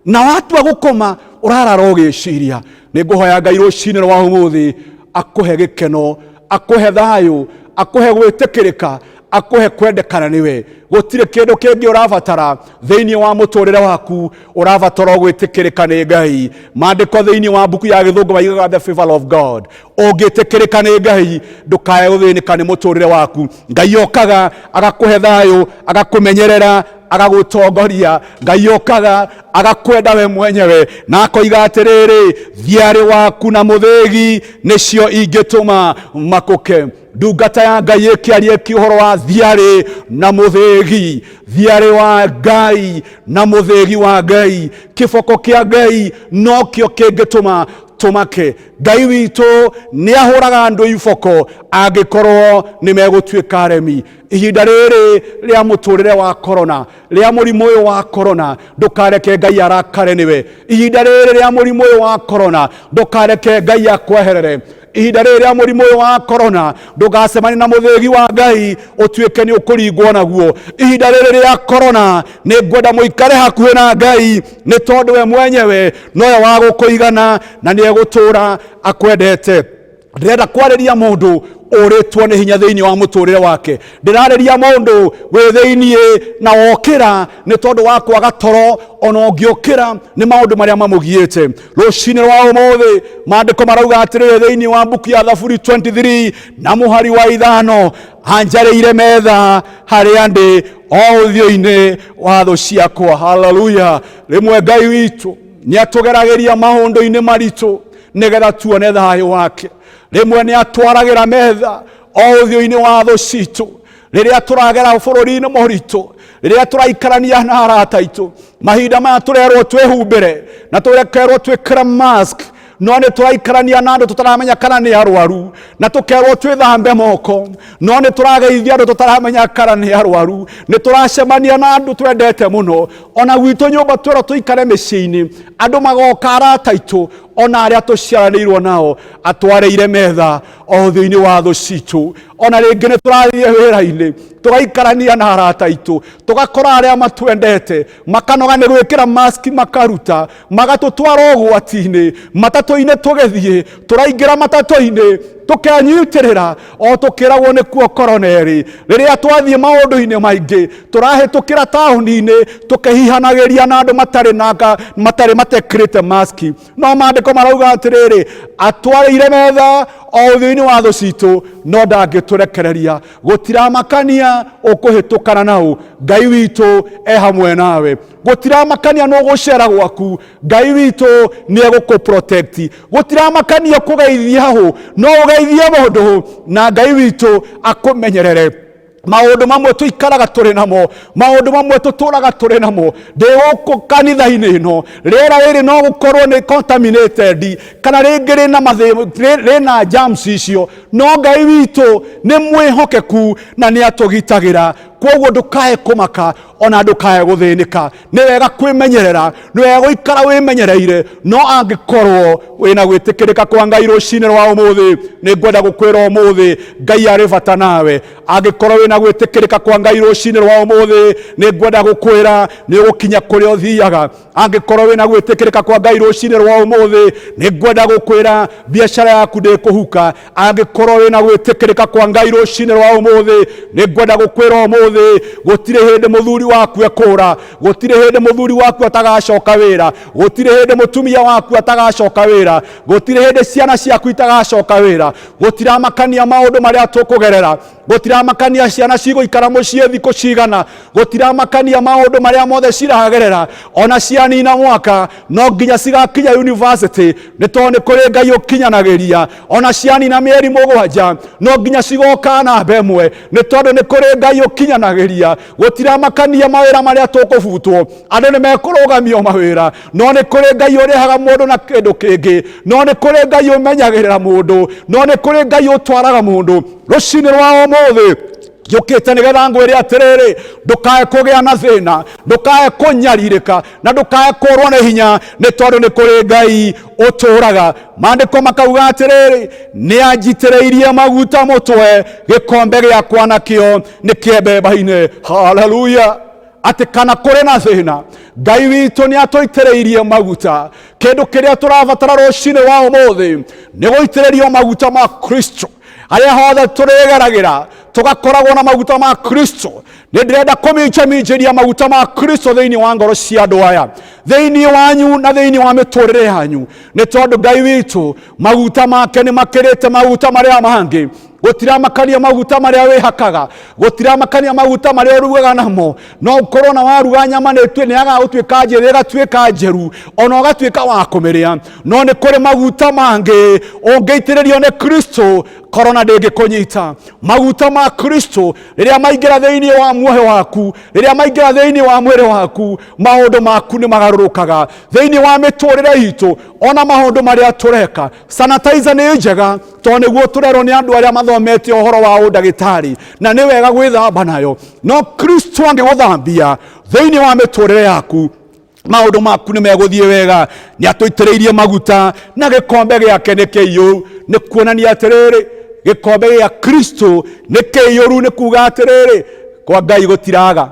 na watua gũkoma ũrarara ũgĩciria. Nĩ ngũhoya Ngai rũcinĩ rwa ũmũthĩ akũhe gĩkeno, akũhe thayũ, akũhe gwĩtĩkĩrĩka, akũhe kwendekana nĩwe. Gũtirĩ kĩndũ kĩngĩ ũrabatara thĩinĩ wa mũtũrĩre waku, ũrabatara gwĩtĩkĩrĩka nĩ Ngai. Maandĩko thĩinĩ wa mbuku ya Gĩthũngũ maigaga the favor of God. Ũngĩtĩkĩrĩka nĩ Ngai, ndũkae gũthĩnĩka nĩ mũtũrĩre waku. Ngai okaga agakũhe thayũ, agakũmenyerera, agagũtongoria. Ngai okaga agakwenda we mwenyewe, na akoiga atĩrĩrĩ, thiarĩ waku na mũthĩgi nĩcio ingĩtũma makũke. Ndungata ya Ngai ĩkĩaria ũhoro wa thiarĩ na mũthĩgi, thiarĩ wa Ngai na mũthĩgi wa Ngai, kĩboko kĩa Ngai nokĩo kĩngĩtũma tũmake. Ngai witũ nĩ ahũraga andũ iboko angĩkorwo nĩ megũtuĩka aremi. Ihinda rĩrĩ rĩa mũtũrĩre wa korona, rĩa mũrimũ ũyũ wa korona, ndũkareke Ngai arakare nĩwe. Ihinda rĩrĩ rĩa mũrimũ ũyũ wa korona, ndũkareke Ngai akweherere. Ihinda rĩrĩ rĩa mũrimũ ũyũ wa korona, ndũgacemanie na mũthĩgi wa Ngai ũtuĩke nĩ ũkũringwo naguo. Ihinda rĩrĩ rĩa korona, nĩ ngwenda mũikare hakuhĩ na Ngai, nĩ tondũ we mwenyewe nowe wa gũkũigana na nĩ egũtũũra akwendete. Ndĩrenda kwarĩria mũndũ ũrĩtwo nĩ hinya thĩinĩ wa mũtũrĩre wake. Ndĩrarĩria mũndũ wĩ thĩinĩ na wokĩra nĩ tondũ wa kwaga toro, ona ũngĩũkĩra nĩ maũndũ marĩa mamũgiĩte. Rũcinĩ rwa ũmũthĩ maandĩko marauga atĩrĩrĩ thĩinĩ wa mbuku ya Thaburi 23 na mũhari wa 5, anjarĩire metha harĩa ndĩ o ũthiũ-inĩ wa thũ ciakwa. Haleluya. Rĩmwe Ngai witũ nĩ atũgeragĩria maũndũ-inĩ maritũ nĩgetha tuone thayũ wake. Rĩmwe nĩ atwaragĩra metha o ũthiũ-inĩ wa thũ citũ. Rĩrĩa tũragera bũrũri-inĩ mũritũ, rĩrĩa tũraikarania na arata aitũ, mahinda maya tũrerwo twĩhumbĩre na tũrekerwo twĩkĩre mask, no nĩ tũraikarania na andũ tũtaramenya kana nĩ arwaru, na tũkerwo twĩthambe moko, no nĩ tũrageithia andũ tũtaramenya kana nĩ arwaru. Nĩ tũracemania na andũ twendete mũno, ona gwitũ nyũmba twerwo tũikare mĩciĩ-inĩ, andũ magoka arata aitũ ona arĩa tũciaranĩirwo nao, atwarĩire metha o ũthiũ-inĩ wa thũ citũ. Ona rĩngĩ nĩ tũrathiĩ wĩra-inĩ, tũgaikarania na arata aitũ, tũgakora arĩa matwendete makanoga nĩ gwĩkĩra maski, makaruta, magatũtwara ũgwati-inĩ. Matatũ-inĩ tũgĩthiĩ, tũraingĩra matatũ-inĩ tũkenyitĩrĩra o tũkĩragwo nĩkuo korona ĩrĩ. Rĩrĩa twathiĩ maũndũ-inĩ maingĩ, tũrahĩtũkĩra taũni-inĩ tũkĩhihanagĩria na andũ matarĩ na matarĩ matekĩrĩte maski, no maandĩko marauga atĩrĩrĩ, atwarĩire metha o ũthiũ-inĩ wa thũ citũ, no ndangĩtũrekereria. Gũtiramakania ũkũhĩtũkana nao, Ngai witũ e hamwe nawe. Gũtiramakania nũ ũgũcera gwaku, Ngai witũ nĩ egũkũ protect. Gũtiramakania kũgeithia hũ, no ũgeithie mũndũ na Ngai witũ akũmenyerere. Maũndũ mamwe tũikaraga tũrĩ namo, maũndũ mamwe tũtũraga tũrĩ namo. Ndĩ gũkũ kanitha-inĩ ĩno, rĩera rĩrĩ no gũkorwo nĩ contaminated, kana rĩngĩ rĩna mathĩna, rĩna germs icio, no Ngai witũ nĩ mwĩhokeku na nĩ atũgitagĩra. Kwoguo ndũkae kũmaka ona ndũkae gũthĩnĩka. Nĩ wega kwĩmenyerera, nĩ wega gũikara wĩmenyereire, no angĩkorwo wĩna gwĩtĩkĩrĩka kwa Ngai rũcinĩ rwa ũmũthĩ, nĩ ngwenda gũkwĩra ũmũthĩ Ngai arĩ bata nawe. Angĩkorwo wĩna gwĩtĩkĩrĩka kwa Ngai rũcinĩ rwa ũmũthĩ, nĩ ngwenda gũkwĩra nĩ ũgũkinya kũrĩa ũthiaga. Angĩkorwo wĩna gwĩtĩkĩrĩka kwa Ngai rũcinĩ rwa ũmũthĩ, nĩ ngwenda gũkwĩra biacara yaku ndĩkũhuka. Angĩkorwo wĩna gwĩtĩkĩrĩka kwa Ngai rũcinĩ rwa ũmũthĩ, nĩ ngwenda gũkwĩra ũmũthĩ gũtirĩ hĩndĩ mũthuri waku ekũra, gũtirĩ hĩndĩ mũthuri waku atagacoka wĩra, gũtirĩ hĩndĩ mũtumia waku atagacoka wĩra, gũtirĩ hĩndĩ ciana ciaku itagacoka wĩra. Gũtiramakania maũndũ marĩa tũkũgerera, gũtiramakania ciana cigũikara mũciĩ thikũ cigana, gũtiramakania maũndũ marĩa mothe ciragerera, ona cianina mwaka no nginya cigakinya university, nĩ tondũ nĩ kũrĩ Ngai ũkinyanagĩria. Ona cianina mĩeri 7 no nginya cigoka namba 1, nĩ tondũ nĩ kũrĩ Ngai ũkinyanagĩria. Gũtiramakania mawĩra marĩa tũkũbutwo, andũ nĩ mekũrũgamio mawĩra, no nĩ kũrĩ Ngai ũrĩhaga mũndũ na kĩndũ kĩngĩ, no nĩ kũrĩ Ngai ũmenyagĩrĩra mũndũ, no nĩ kũrĩ Ngai ũtwaraga mũndũ. Rũcinĩ rwa ũmũthĩ njũkĩte nĩgetha ngwĩre atĩrĩrĩ, ndũkae kũgĩa na thĩna, ndũkae kũnyarirĩka, na ndũkae kũrwo nĩ hinya, nĩ tondũ nĩ kũrĩ Ngai ũtũraga. Maandĩko makauga atĩrĩrĩ, nĩ anjitĩrĩirie maguta mũtwe, gĩkombe gĩakwa nakĩo nĩ kĩembemba-inĩ. Haleluya! Atĩ kana kũrĩ na thĩna, Ngai witũ nĩ atũitĩrĩirie maguta. Kĩndũ kĩrĩa tũrabatara rũcinĩ wa ũmũthĩ nĩ gũitĩrĩrio maguta ma Kristo. Harĩa hothe tũrĩgeragĩra tũgakoragwo na maguta ma Kristo. Nĩ ndĩrenda kũminjaminjĩria maguta ma Kristo thĩinĩ wa ngoro cia andũ aya, thĩinĩ wanyu na thĩinĩ wa mĩtũrĩre yanyu, nĩ tondũ Ngai witũ maguta make nĩ makĩrĩte maguta marĩa mangĩ. Gũtiramakania maguta marĩa wĩhakaga, gũtiramakania maguta marĩa ũrugaga namo. No ũkorwo na waruga nyama nĩ yagaga gũtuĩka njĩthĩ ĩgatuĩka njeru, ona ũgatuĩka wa kũmĩrĩa, no nĩ kũrĩ maguta mangĩ ũngĩitĩrĩrio nĩ Kristo, korona ndĩngĩkũnyita. Maguta ma Kristo rĩrĩa maingĩra thĩinĩ wa muoyo waku, rĩrĩa maingĩra thĩinĩ wa mwĩrĩ waku, maũndũ maku nĩ magarũrũkaga. Thĩinĩ wa mĩtũrĩre itũ, ona maũndũ marĩa tũreka, sanitizer nĩ njega tondũ nĩguo tũrerwo nĩ andũ arĩa mathomete ũhoro wa ũndagĩtarĩ, na nĩ wega gwĩthamba nayo. No Kristo angĩgũthambia thĩinĩ wa mĩtũrĩre yaku, maũndũ maku nĩ megũthiĩ wega. Nĩ atũitĩrĩirie maguta na gĩkombe gĩake nĩ kĩiyũru. Nĩ kuonania atĩrĩrĩ, gĩkombe gĩa Kristo nĩ kĩiyũru, nĩ kuga atĩrĩrĩ, kwa Ngai gũtiraga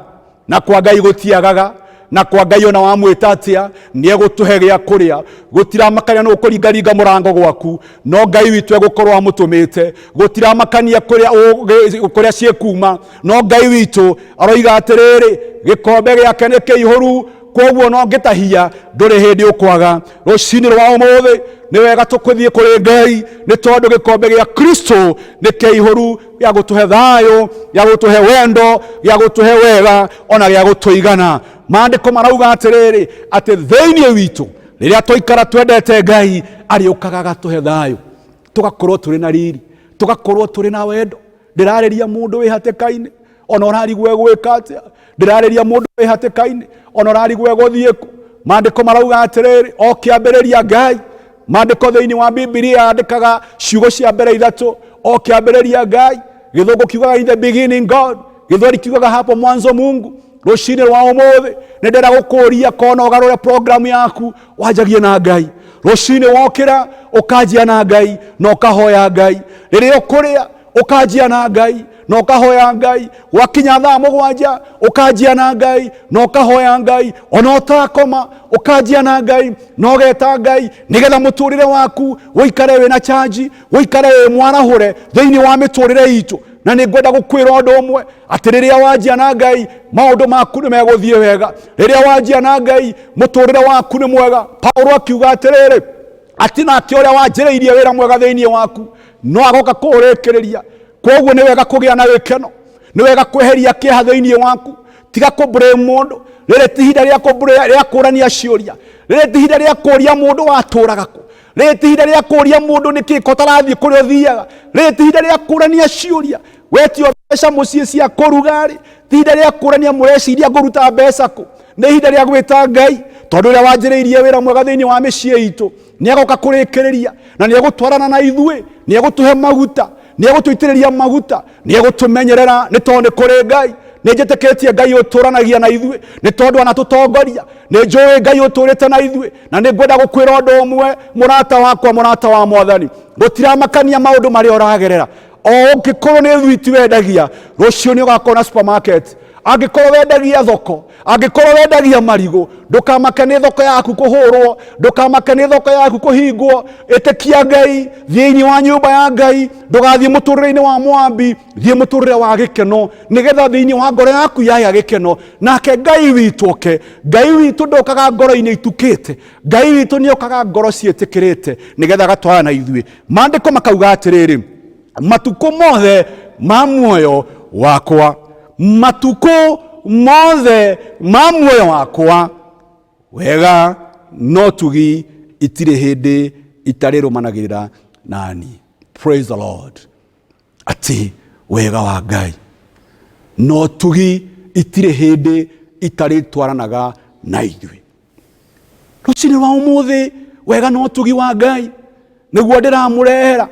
na kwa Ngai gũtiagaga, na kwa Ngai ona wamwĩta atĩa nĩ egũtũhe gĩa kũrĩa. Gũtiramakania nũ ũkũringaringa mũrango gwaku, no Ngai witũ egũkorwo amũtũmĩte. Gũtiramakania kũrĩa ciĩkuma, no Ngai witũ aroiga atĩrĩrĩ, gĩkombe gĩake nĩ kĩihũru, kwoguo no ngĩtahia ndũrĩ hĩndĩ ũkwaga. Rũcinĩ rwa ũmũthĩ nĩ wega tũkũthiĩ kũrĩ Ngai, nĩ tondũ gĩkombe gĩa Kristo nĩ kĩihũru, gĩa gũtũhe thayũ, gĩa gũtũhe wendo, gĩa gũtũhe wega, ona gĩa gũtũigana. Maandĩko marauga atĩrĩrĩ, atĩ thĩinĩ witũ rĩrĩa twaikara twendete Ngai, arĩũkaga agatũhe thayũ, tũgakorwo tũrĩ na riri, tũgakorwo tũrĩ na wendo. Ndĩrarĩria mũndũ wĩ hatĩka-inĩ, ona ũrarigwo egwĩka atĩa. Ndĩrarĩria mũndũ wĩ hatĩka-inĩ, ona ũrarigwo egũthiĩ kũ. Maandĩko marauga atĩrĩrĩ, o kĩambĩrĩria Ngai. Maandĩko thĩinĩ wa Bibilia yandĩkaga ciugo cia mbere ithatũ, o kĩambĩrĩria Ngai. Gĩthũngũ kiugaga in the beginning God, Gĩthweri kiugaga hapo mwanzo Mungu. Rũcinĩ rwa ũmũthĩ nĩ ndĩrenda gũkũria kona ũgarũre program yaku, wanjagie na Ngai. Rũcinĩ wokĩra ũkanjia na Ngai na ũkahoya Ngai. Rĩrĩa ũkũrĩa ũkanjia na Ngai na ũkahoya Ngai. Gwakinya thaa 7 ũkanjia na Ngai na ũkahoya Ngai. Ona ũtakoma ũkanjia na Ngai na ũgeta Ngai, nĩgetha mũtũrĩre waku ũikare wĩna charge, ũikare wĩ mwarahũre thĩinĩ wa mĩtũrĩre itũ. Na nĩ ngwenda gũkwĩra ũndũ ũmwe, atĩ rĩrĩa wanjia na Ngai maũndũ maku nĩ megũthiĩ wega. Rĩrĩa wanjia na Ngai mũtũrĩre waku nĩ mwega. Paulo akiuga atĩrĩrĩ, atĩ nake ũrĩa wanjĩrĩirie wĩra mwega thĩinĩ waku no agoka kũũrĩkĩrĩria. Kwoguo nĩ wega kũgĩa na gĩkeno, nĩ wega kweheria kĩeha thĩinĩ waku. Tiga kũ-blame mũndũ. Rĩrĩ ti ihinda rĩa kũ-blame, rĩa kũrania ciũria. Rĩrĩ ti ihinda rĩa kũria mũndũ watũraga kũ. Rĩrĩ ti ihinda rĩa kũria mũndũ nĩkĩ ko ũtarathiĩ kũrĩa ũthiaga. Rĩrĩ ti ihinda rĩa kũrania ciũria. Wetio mbeca mũciĩ cia kũruga rĩ, ti ihinda rĩa kũrania mũreciria ngũruta mbeca kũ. Nĩ ihinda rĩa gwĩta Ngai, tondũ ũrĩa wanjĩrĩirie wĩra mwega thĩinĩ wa mĩciĩ itũ nĩ agoka kũrĩkĩrĩria, na nĩ egũtwarana na ithuĩ, nĩ egũtũhe maguta, nĩ egũtũitĩrĩria maguta, nĩ egũtũmenyerera, nĩ tondũ nĩ kũrĩ Ngai. Nĩ njĩtĩkĩtie Ngai ũtũranagia na ithuĩ, nĩ tondũ anatũtongoria. Nĩ njũĩ Ngai ũtũrĩte na ithuĩ, na nĩ ngwenda gũkwĩra ũndũ ũmwe, mũrata wakwa, mũrata wa Mwathani, gũtiramakania maũndũ marĩa ũragerera. O ũngĩkorwo nĩ thwiti wendagia, rũciũ nĩ ũgakorwo na supermarket. Angĩkorwo wendagia thoko, angĩkorwo wendagia marigũ, ndũkamake nĩ thoko yaku kũhũrwo, ndũkamake nĩ thoko yaku kũhingwo. Ĩtĩkia Ngai, thĩinĩ wa nyũmba ya Ngai, ndũgathiĩ mũtũrĩre-inĩ wa Moabi, thiĩ mũtũrĩre wa gĩkeno, nĩgetha thĩinĩ wa ngoro yaku yagĩa gĩkeno, nake Ngai witũ oke. Ngai witũ ndokaga ngoro-inĩ itukĩte, Ngai witũ nĩ okaga ngoro ciĩtĩkĩrĩte, nĩgetha agatwarana na ithuĩ. Maandĩko makauga atĩrĩrĩ, matukũ mothe ma muoyo wakwa, matukũ mothe ma muoyo wakwa, wega no tugi itirĩ hĩndĩ itarĩrũmanagĩrĩra nani. Praise the Lord. Atĩ wega wa Ngai no tugi itirĩ hĩndĩ itarĩtwaranaga na ithuĩ. Rũcinĩ rwa ũmũthĩ, wega no tugi wa Ngai nĩguo ndĩramũrehera.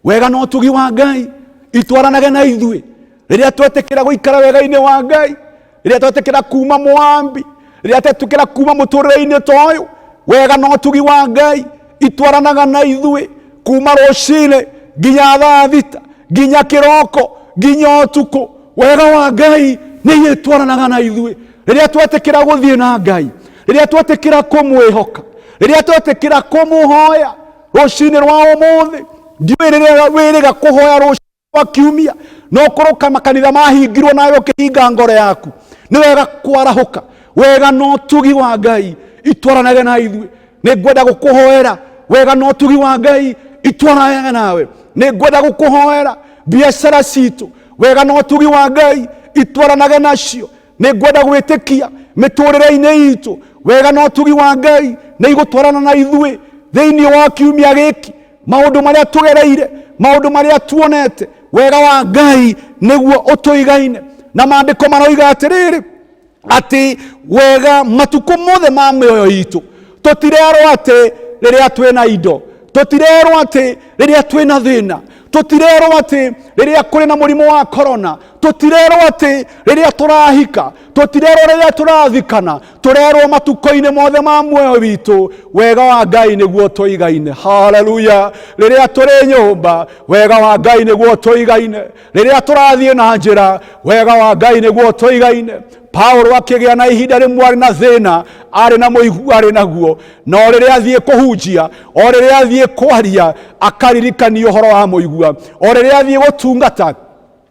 Wega no tugi wa Ngai itwaranage na ithuĩ rĩrĩa twetĩkĩra gũikara wega-inĩ wa Ngai, rĩrĩa twetĩkĩra kuma Moabi, rĩrĩa twetĩkĩra kuma mũtũrĩre-inĩ ta ũyũ. Wega no tugi wa Ngai itwaranaga na ithuĩ kuma rũcinĩ nginya thaa thita, nginya kĩroko, nginya ũtukũ. Wega wa Ngai nĩ itwaranaga na ithuĩ rĩrĩa twetĩkĩra gũthiĩ na Ngai, rĩrĩa twetĩkĩra kũmwĩhoka, rĩrĩa twetĩkĩra kũmũhoya. Rũcinĩ rwa ũmũthĩ ndiũĩ rĩrĩa wĩrĩga kũhoya rũcinĩ rwa kiumia, no ũkorwo makanitha mahingirwo nawe ũkĩhinga ngoro yaku. Nĩ wega kwarahũka. Wega na ũtugi wa Ngai itwaranage na ithuĩ. Nĩ ngwenda gũkũhoera wega na ũtugi wa Ngai itwaranage nawe. Nĩ ngwenda gũkũhoera biacara citũ, wega na ũtugi wa Ngai itwaranage nacio. Nĩ ngwenda gwĩtĩkia mĩtũrĩre-inĩ itũ, wega na ũtugi wa Ngai nĩ igũtwarana na ithuĩ thĩinĩ wa kiumia gĩkĩ. Maũndũ marĩa tũgereire, maũndũ marĩa tuonete, wega wa Ngai nĩguo ũtũigaine. Na maandĩko maroiga atĩrĩrĩ, atĩ wega matukũ mothe ma mĩoyo itũ, tũtirerwo atĩ rĩrĩa twĩna indo, tũtirerwo atĩ rĩrĩa twĩna thĩna, tũtirerwo atĩ rĩrĩa kũrĩ na mũrimũ wa korona, tũtirerwo atĩ rĩrĩa tũrahika, tũtirerwo rĩrĩa tũrathikana, tũrerwo matukũ-inĩ mothe ma muoyo witũ, wega wa Ngai nĩguo tũigaine. Haleluya! Rĩrĩa tũrĩ nyũmba, wega wa Ngai nĩguo tũigaine. Rĩrĩa tũrathiĩ na njĩra, wega wa Ngai nĩguo tũigaine. Paulo akĩgĩa na ihinda rĩmwe arĩ na thĩna, arĩ na mũigua arĩ naguo, na o rĩrĩa athiĩ kũhunjia, o rĩrĩa athiĩ kwaria, akaririkania ũhoro wa mũigua. O rĩrĩa athiĩ gũtungata,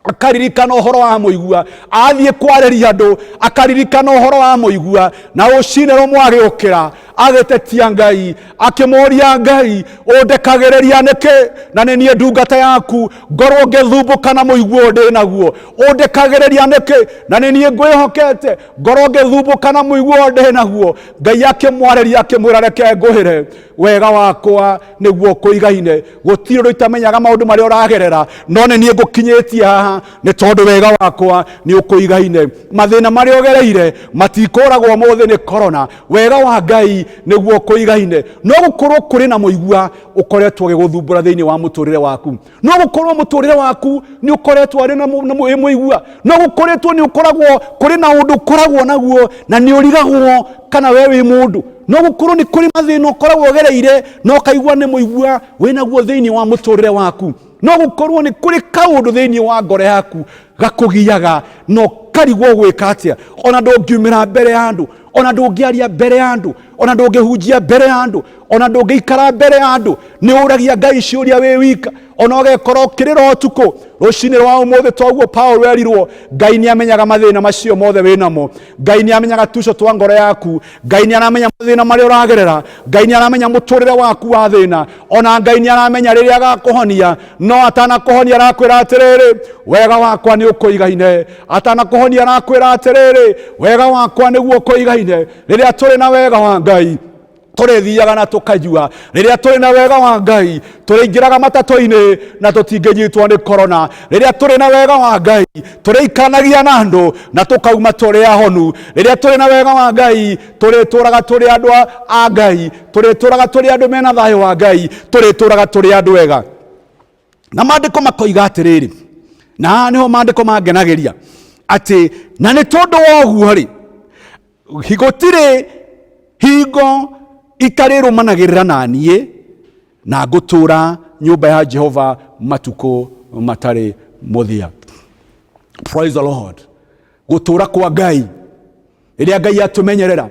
akaririkana ũhoro wa mũigua. Athiĩ kwarĩria andũ, akaririkana ũhoro wa mũigua. Na rũcinĩ rũmwe agĩũkĩra, agĩtetia Ngai, akĩmũria Ngai, ũndekagĩrĩria nĩkĩ? Na nĩ niĩ ndungata yaku, ngorwo ngĩthumbũka na mũigua ũyũ ndĩ naguo. Ũndekagĩrĩria nĩkĩ? Na nĩ niĩ ngwĩhokete, ngorwo ngĩthumbũka na mũigua ũyũ ndĩ naguo. Ngai akĩmwarĩria, akĩmwĩra, reke ngũhĩre, wega wakwa nĩguo ũkũigaine. Gũtirĩ ũndũ itamenyaga maũndũ marĩa ũragerera, no nĩ niĩ ngũkinyĩtie haha nĩ tondũ wega wakwa nĩ ũkũigaine. Mathĩna marĩa ũgereire matikũragwo ũmũthĩ nĩ korona, wega wa Ngai nĩguo ũkũigaine. No gũkorwo kũrĩ na mũigua ũkoretwo ũgĩgũthumbũra thĩinĩ wa mũtũrĩre waku, no gũkorwo mũtũrĩre waku nĩ ũkoretwo arĩ na mũigua, no gũkoretwo nĩ ũkoragwo kũrĩ na ũndũ ũkoragwo naguo na nĩ ũrigagwo kana we wĩ mũndũ. No gũkorwo nĩ kũrĩ mathĩna ũkoragwo ũgereire na ũkaigua nĩ mũigua wĩnaguo thĩinĩ wa mũtũrĩre waku. No gũkorwo nĩ kũrĩ kaũndũ thĩinĩ wa ngoro yaku gakũgiaga na ũkarigwo gwĩka atĩa. Ona ndũngiumĩra mbere ya andũ, ona ndũngĩaria mbere ya andũ, ona ndũngĩhunjia mbere ya andũ, ona ndũngĩikara mbere ya andũ. Nĩ ũragia Ngai ciũria wĩ wika, ona ũgekora ũkĩrĩra ũtukũ. Rũcinĩ rwa ũmũthĩ toguo Paulo erirwo, Ngai nĩ amenyaga mathĩna macio mothe wĩnamo. Ngai nĩ amenyaga tuco twa ngoro yaku. Ngai nĩ aramenya mathĩna marĩa ũragerera. Ngai nĩ aramenya mũtũrĩre waku wa thĩna. Ona Ngai nĩ aramenya rĩrĩa agakũhonia, no atanakũhonia arakwĩra atĩrĩrĩ, wega wakwa nĩ ũkũigaine. Atanakũhonia arakwĩra atĩrĩrĩ, wega wakwa nĩguo ũkũigaine. Rĩrĩa tũrĩ na wega wa Ngai, tũrĩthiaga na tũkanyua. Rĩrĩa tũrĩ na wega wa Ngai, tũrĩingĩraga matatũ-inĩ na tũtingĩnyitwo nĩ korona. Rĩrĩa tũrĩ na wega wa Ngai, tũrĩikaranagia na andũ na tũkauma tũrĩ ahonu. Rĩrĩa tũrĩ na wega wa Ngai, tũrĩtũraga tũrĩ andũ a Ngai, tũrĩtũraga tũrĩ andũ mena thayũ wa Ngai, tũrĩtũraga tũrĩ andũ ega. Na maandĩko makoiga atĩrĩrĩ, na haha nĩho maandĩko mangenagĩria, Atĩ na nĩ tondũ wa ũguo rĩ, gũtirĩ hingo itarĩrũmanagĩrĩra na niĩ, na ngũtũũra nyũmba ya Jehova matukũ matarĩ mũthia. Praise the Lord. Gũtũũra kwa Ngai, rĩrĩa Ngai atũmenyerera,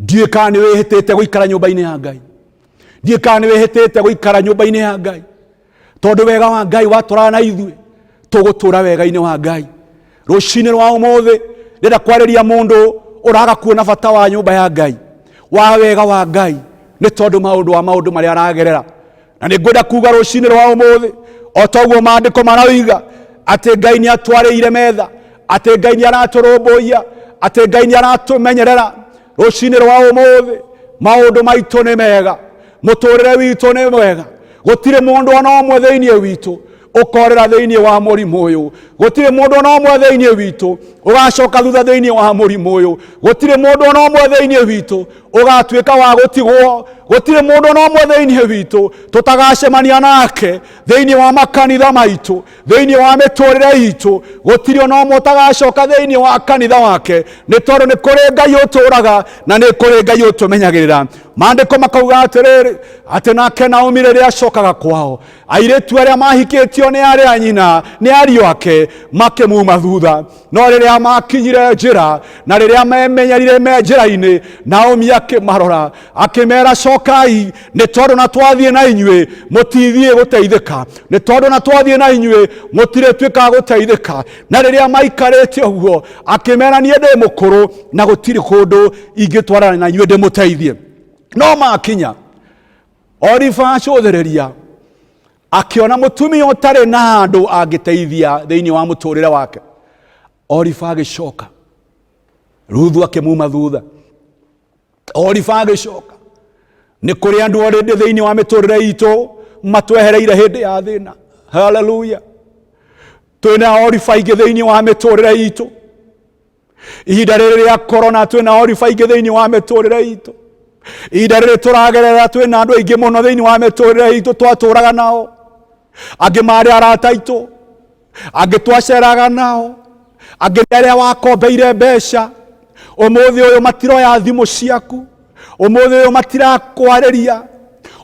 ndiũĩ kana nĩ wĩhĩtĩte gũikara nyũmba-inĩ ya Ngai, ndiũĩ kana nĩ wĩhĩtĩte gũikara nyũmba-inĩ ya Ngai, tondũ wega wa Ngai watũraga na ithuĩ, tũgũtũra wega-inĩ wa Ngai. Rũcinĩ rwa ũmũthĩ ndĩrenda kwarĩria mũndũ ũraga kuona bata wa nyũmba ya Ngai, wa wega wa Ngai, nĩ tondũ maũndũ wa maũndũ marĩa aragerera. Na nĩ ngwenda kuga rũcinĩ rwa ũmũthĩ, o toguo maandĩko maroiga atĩ Ngai nĩ atwarĩire metha, atĩ Ngai nĩ aratũrũmbũiya, atĩ Ngai nĩ aratũmenyerera. Rũcinĩ rwa ũmũthĩ maũndũ maitũ nĩ mega, mũtũrĩre witũ nĩ mwega, gũtirĩ mũndũ ona ũmwe thĩinĩ witũ ũkorera thĩinĩ wa mũrimũ ũyũ, gũtirĩ mũndũ ona ũmwe thĩinĩ witũ ũgacoka thutha thĩinĩ wa mũrimũ ũyũ, gũtirĩ mũndũ ona ũmwe thĩinĩ witũ ũgatuĩka wa gũtigwo, gũtirĩ mũndũ ona ũmwe thĩinĩ witũ tũtagacemania nake thĩinĩ wa makanitha maitũ, thĩinĩ wa mĩtũrĩre itũ, gũtirĩ ona ũmwe ũtagacoka thĩinĩ wa kanitha wake, nĩ tondũ nĩ kũrĩ Ngai ũtũraga na nĩ kũrĩ Ngai ũtũmenyagĩrĩra. Maandĩko makauga atĩrĩrĩ, atĩ nake Naomi rĩrĩa acokaga kwao, airĩtu arĩa mahikĩtio nĩ arĩa nyina, nĩ ariũ ake, makĩmuma thutha. No rĩrĩa makinyire njĩra, na rĩrĩa memenyerire me njĩra-inĩ, Naomi akĩmarora akĩmera, cokai, nĩ tondũ na twathiĩ na inyuĩ mũtithiĩ gũteithĩka, nĩ tondũ na twathiĩ na inyuĩ mũtirĩtuĩka gũteithĩka. Na rĩrĩa maikarĩte ũguo, akĩmera, niĩ ndĩ mũkũrũ na gũtirĩ kũndũ ingĩtwarana na inyuĩ ndĩmũteithie. No makinya, Orifa acũthĩrĩria akĩona mũtumia ũtarĩ na handũ angĩteithia thĩinĩ wa mũtũrĩre wake. Orifa agĩcoka, Ruthu akĩmuma thutha. Orifa agĩcoka. Nĩ kũrĩ andũ already thĩinĩ wa mĩtũrĩre itũ matwehereire hĩndĩ ya thĩna. Haleluya. Twĩna Orifa aingĩ thĩinĩ wa mĩtũrĩre itũ. Ihinda rĩrĩ rĩa korona twĩna Orifa aingĩ thĩinĩ wa mĩtũrĩre itũ. Ihinda rĩrĩ tũragerera twĩna andũ aingĩ mũno thĩinĩ wa mĩtũrĩre itũ twatũraga nao. Angĩ marĩ arata aitũ, angĩ twaceraga nao, angĩ nĩ arĩa wakombeire mbeca. Ũmũthĩ ũyũ matiroya thimũ ciaku, ũmũthĩ ũyũ matirakwarĩria,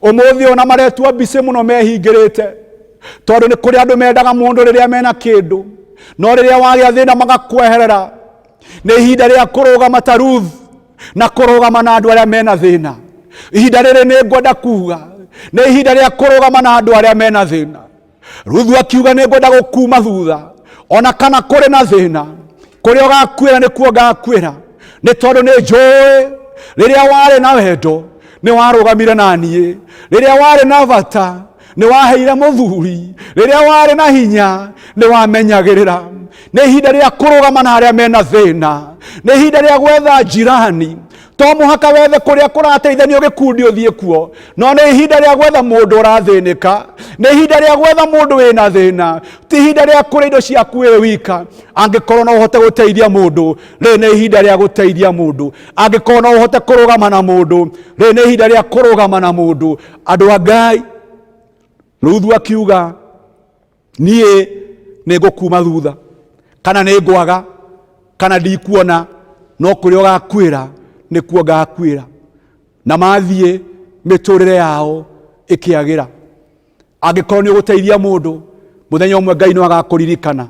ũmũthĩ ũyũ na maretua mbicĩ mũno mehingĩrĩte, tondũ nĩ kũrĩ andũ mendaga mũndũ rĩrĩa mena kĩndũ, no rĩrĩa wagĩa thĩna magakweherera. Nĩ ihinda rĩa kũrũgama ta Ruth na kũrũgama na andũ arĩa mena thĩna. Ihinda rĩrĩ nĩ ngwenda kuga nĩ ihinda rĩa kũrũgama na andũ arĩa mena thĩna. Ruthu akiuga nĩ ngwenda gũkuma thutha ona kana kũrĩ na thĩna, kũrĩa ũgakuĩra nĩkuo ngakuĩra, nĩ tondũ nĩ njũĩ rĩrĩa warĩ na wendo nĩ warũgamire na niĩ, rĩrĩa warĩ na bata nĩ waheire mũthuri, rĩrĩa warĩ na hinya nĩ wamenyagĩrĩra. Nĩ ihinda rĩa kũrũgama na arĩa mena thĩna, nĩ ihinda rĩa gwetha njirani. To mũhaka wethe kũrĩa kũrateithanio gĩkundi ũthiĩ kuo, no nĩ ihinda rĩa gwetha mũndũ ũrathĩnĩka, nĩ ihinda rĩa gwetha mũndũ wĩna thĩna. Ti ihinda rĩa kũrĩa indo ciaku wĩ wika. Angĩkorwo no ũhote gũteithia mũndũ, rĩrĩ nĩ ihinda rĩa gũteithia mũndũ. Angĩkorwo no ũhote kũrũgama na mũndũ, rĩrĩ nĩ ihinda rĩa kũrũgama na mũndũ. Andũ a Ngai, Ruthu akiuga, niĩ nĩ ngũkuma thutha, kana nĩ ngwaga, kana ndikuona, no kũrĩa ũgakuĩra nĩkuo ngakuĩra. Na mathiĩ mĩtũrĩre yao ĩkĩagĩra. Angĩkorwo nĩ ũgũteithia mũndũ, mũthenya ũmwe Ngai no agakũririkana.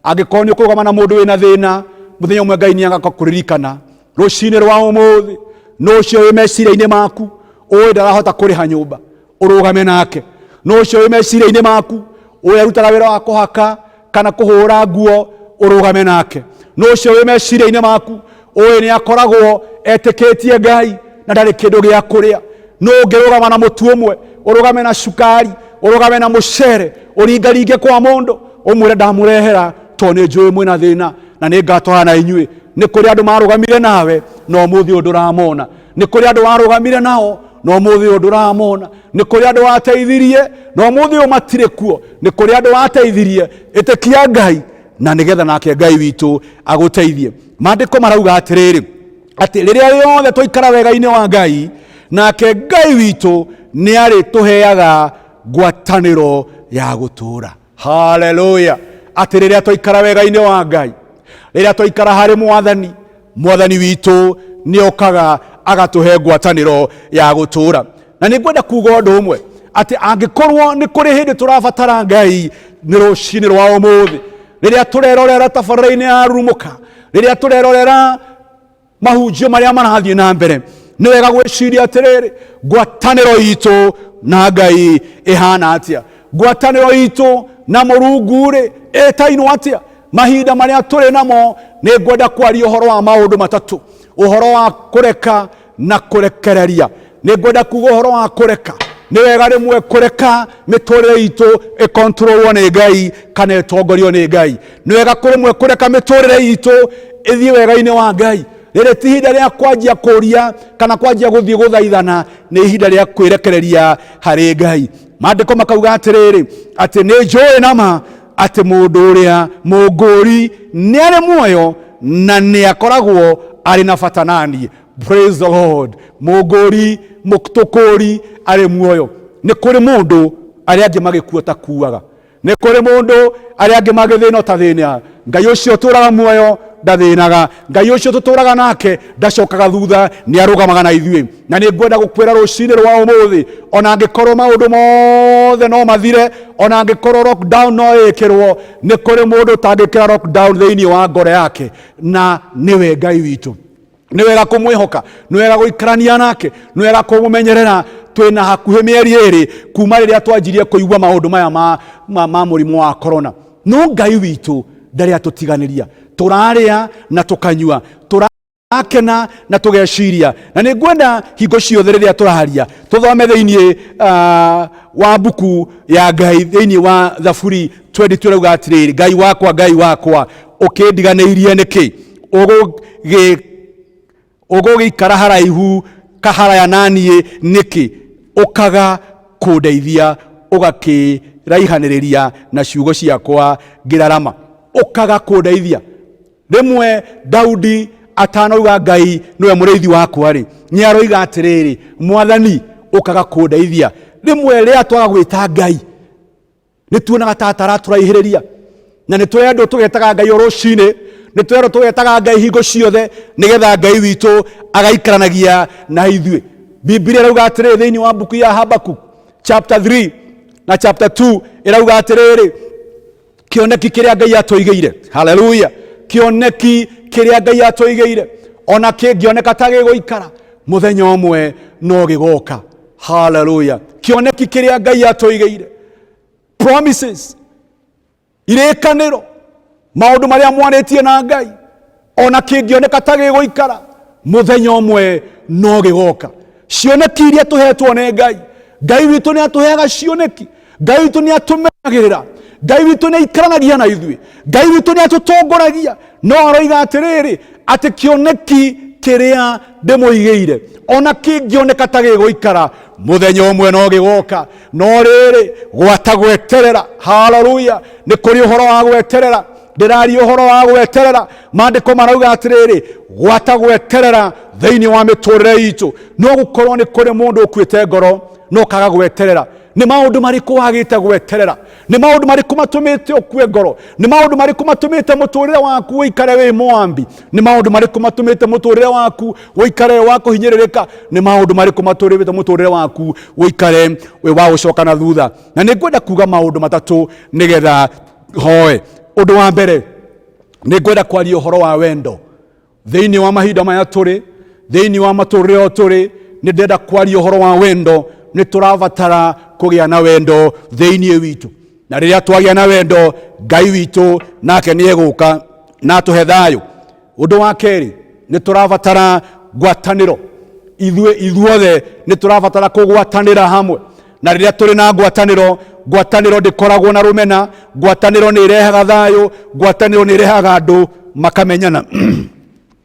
Angĩkorwo nĩ ũkũrũgama na mũndũ wĩna thĩna, mũthenya ũmwe Ngai nĩ agakũririkana. Rũcinĩ rwa ũmũthĩ, nũ ũcio wĩ meciria-inĩ maku ũĩ ndarahota kũrĩha nyũmba, ũrũgame nake. Nũ ũcio wĩ meciria-inĩ maku ũĩ arutaga wĩra wa kũhaka kana kũhũra nguo, ũrũgame nake. Nũ ũcio wĩ meciria-inĩ maku ũĩ nĩ akoragwo etĩkĩtie Ngai na ndarĩ kĩndũ gĩa kũrĩa. Nũ ũngĩrũgama na mũtu ũmwe, ũrũgame na cukari, ũrũgame na mũcere, ũringaringe kwa mũndũ, ũmwĩre ndamũrehera tondũ nĩ njũĩ mwĩna thĩna na nĩ ngatwarana na inyuĩ. Nĩ kũrĩ andũ marũgamire nawe na ũmũthĩ ũyũ ndũramona. Nĩ kũrĩ andũ warũgamire nao na ũmũthĩ ũyũ ndũramona. Nĩ kũrĩ andũ wateithirie na ũmũthĩ ũyũ matirĩ kuo. Nĩ kũrĩ andũ wateithirie. Ĩtĩkia Ngai na nĩgetha nake Ngai witũ agũteithie. Maandĩko marauga atĩrĩrĩ, atĩ rĩrĩa rĩothe twaikara wega-inĩ wa Ngai, nake Ngai witũ nĩ arĩtũheaga ngwatanĩro ya gũtũũra. Haleluya! Atĩ rĩrĩa twaikara wega-inĩ wa Ngai, Rĩrĩa twaikara harĩ Mwathani, Mwathani witũ nĩ okaga agatũhe ngwatanĩro ya gũtũũra. Na nĩ ngwenda kuga ũndũ ũmwe, atĩ angĩkorwo nĩ kũrĩ hĩndĩ tũrabatara Ngai, nĩ rũcinĩ rwa ũmũthĩ, rĩrĩa tũrerorera tabarĩra-inĩ ya Rurumũka, rĩrĩa tũrerorera mahunjio marĩa marathiĩ na mbere. Nĩ wega gwĩciria atĩrĩrĩ, ngwatanĩro itũ na Ngai ĩhana atĩa? Ngwatanĩro itũ na Mũrungu-rĩ, ĩtainwo atĩa? Mahinda marĩa tũrĩ namo, nĩ ngwenda kwaria ũhoro wa maũndũ matatũ: ũhoro wa kũreka na kũrekereria. Nĩ ngwenda kuga ũhoro wa kũreka. Nĩ wega rĩmwe kũreka mĩtũrĩre itũ ĩkontrolwo nĩ Ngai kana ĩtongorio nĩ Ngai. Nĩ wega kũrĩmwe kũreka mĩtũrĩre itũ ĩthiĩ wega-inĩ wa Ngai. Rĩrĩ ti ihinda rĩa kwanjia kũria kana kwanjia gũthiĩ gũthaithana, nĩ ihinda rĩa kwĩrekereria harĩ Ngai. Maandĩko makauga atĩrĩrĩ, atĩ nĩ njũĩ na ma atĩ mũndũ ũrĩa mũngũri nĩ arĩ muoyo na nĩ akoragwo arĩ na bata naniĩ. Praise the Lord. Mũngũri, mũtũkũri arĩ muoyo. Nĩ kũrĩ mũndũ arĩa angĩ magĩkua takuaga. Nĩ kũrĩ mũndũ arĩa angĩ magĩthĩna ũtathĩnaga. Ngai ũcio ũtũraga muoyo ndathĩnaga. Ngai ũcio tũtũraga nake ndacokaga thutha, nĩ arũgamaga na ithuĩ. Na nĩ ngwenda gũkwĩra rũcinĩ rwa ũmũthĩ, ona angĩkorwo maũndũ mothe no mathire, ona angĩkorwo lockdown no ĩkĩrwo, nĩ kũrĩ mũndũ ũtangĩkĩra lockdown thĩinĩ wa ngoro yake, na nĩwe Ngai witũ. Nĩ wega kũmwĩhoka, nĩ wega gũikarania nake, nĩ wega kũmũmenyerera. Twĩna hakuhĩ mĩeri 2 kuma rĩrĩa twanjirie kũigua maũndũ maya ma mũrimũ wa corona. No Ngai witũ ndarĩ atũtiganĩria. Tũrarĩa na tũkanyua, tũrakena na tũgeciria. Na nĩ ngwenda hingo ciothe rĩrĩa tũraria tũthome thĩinĩ wa mbuku ya Ngai, thĩinĩ wa Thaburi 22 ĩrauga atĩrĩrĩ, Ngai wakwa, Ngai wakwa, ũkĩndiganĩirie nĩkĩ? Ũgũgĩikara haraihu kaharaya na niĩ nĩkĩ? Ũkaga kũndeithia, ũgakĩraihanĩrĩria na ciugo ciakwa ngĩrarama. Ũkaga kũndeithia. Rĩmwe Daudi atanauga Ngai nĩwe mũrĩithi wakwa rĩ, nĩ aroiga atĩrĩrĩ, Mwathani ũkaga kũndeithia. Rĩmwe rĩrĩa twaga gwĩta Ngai, nĩ tuonaga ta ataratũraihĩrĩria, na nĩ tũrendwo tũgetaga Ngai o rũcinĩ, nĩ tũrendwo tũgetaga Ngai hingo ciothe, nĩgetha Ngai witũ agaikaranagia na ithuĩ. Biblia ĩrauga atĩrĩrĩ thĩinĩ wa mbuku ya Habakuk chapter 3 na chapter 2, ĩrauga atĩrĩrĩ, kĩoneki kĩrĩa Ngai atũigĩire. Haleluya! Kĩoneki kĩrĩa Ngai atũigĩire, ona kĩngĩoneka ta gĩgũikara, mũthenya ũmwe no gĩgoka. Haleluya! Kĩoneki kĩrĩa Ngai atũigĩire, promises, irĩkanĩro, maũndũ marĩa mwarĩtie na Ngai, ona kĩngĩoneka ta gĩgũikara, mũthenya ũmwe no gĩgoka. Cioneki iria tũhetwo nĩ Ngai, Ngai witũ nĩ atũheaga cioneki, Ngai witũ nĩ atũmenyagĩrĩra, Ngai witũ nĩ aikaranagia na ithuĩ, Ngai witũ nĩ atũtongoragia. No aroiga atĩrĩrĩ, atĩ kĩoneki kĩrĩa ndĩmũigĩire, ona kĩngĩoneka ta gĩgũikara, mũthenya ũmwe no gĩgoka. No rĩrĩ, gwata gweterera. Haleluya! Nĩ kũrĩ ũhoro wa gweterera. Ndĩraria ũhoro wa gweterera. Maandĩko marauga atĩrĩrĩ, gwata gweterera thĩinĩ wa mĩtũrĩre itũ. No gũkorwo nĩ kũrĩ mũndũ ũkuĩte ngoro no kaga gweterera. Nĩ maũndũ marĩkũ wagĩte gweterera? Nĩ maũndũ marĩkũ matũmĩte ũkue ngoro? Nĩ maũndũ marĩkũ matũmĩte mũtũrĩre waku ũikare wĩ mwambi? Nĩ maũndũ marĩkũ matũmĩte mũtũrĩre waku ũikare wa kũhinyĩrĩrĩka? Nĩ maũndũ marĩkũ matũmĩte mũtũrĩre waku ũikare wĩ wa gũcoka na thutha? Na nĩ ngwenda kuga maũndũ matatũ nĩgetha hoe. Ũndũ wa mbere, nĩ ngwenda kwaria ũhoro wa wendo. Thĩinĩ wa mahinda maya tũrĩ, thĩinĩ wa matũrĩre o tũrĩ, nĩ ndĩrenda kwaria ũhoro wa wendo. Nĩ tũrabatara kũgĩa na wendo thĩinĩ witũ, na rĩrĩa twagĩa na wendo, Ngai witũ nake nĩ egũka na atũhe thayũ. Ũndũ wa kerĩ, nĩ tũrabatara ngwatanĩro. Ithuĩ ithuothe nĩ tũrabatara kũgwatanĩra hamwe, na rĩrĩa tũrĩ na ngwatanĩro, ngwatanĩro ndĩkoragwo na rũmena, ngwatanĩro nĩ ĩrehaga thayũ, ngwatanĩro nĩ ĩrehaga andũ makamenyana.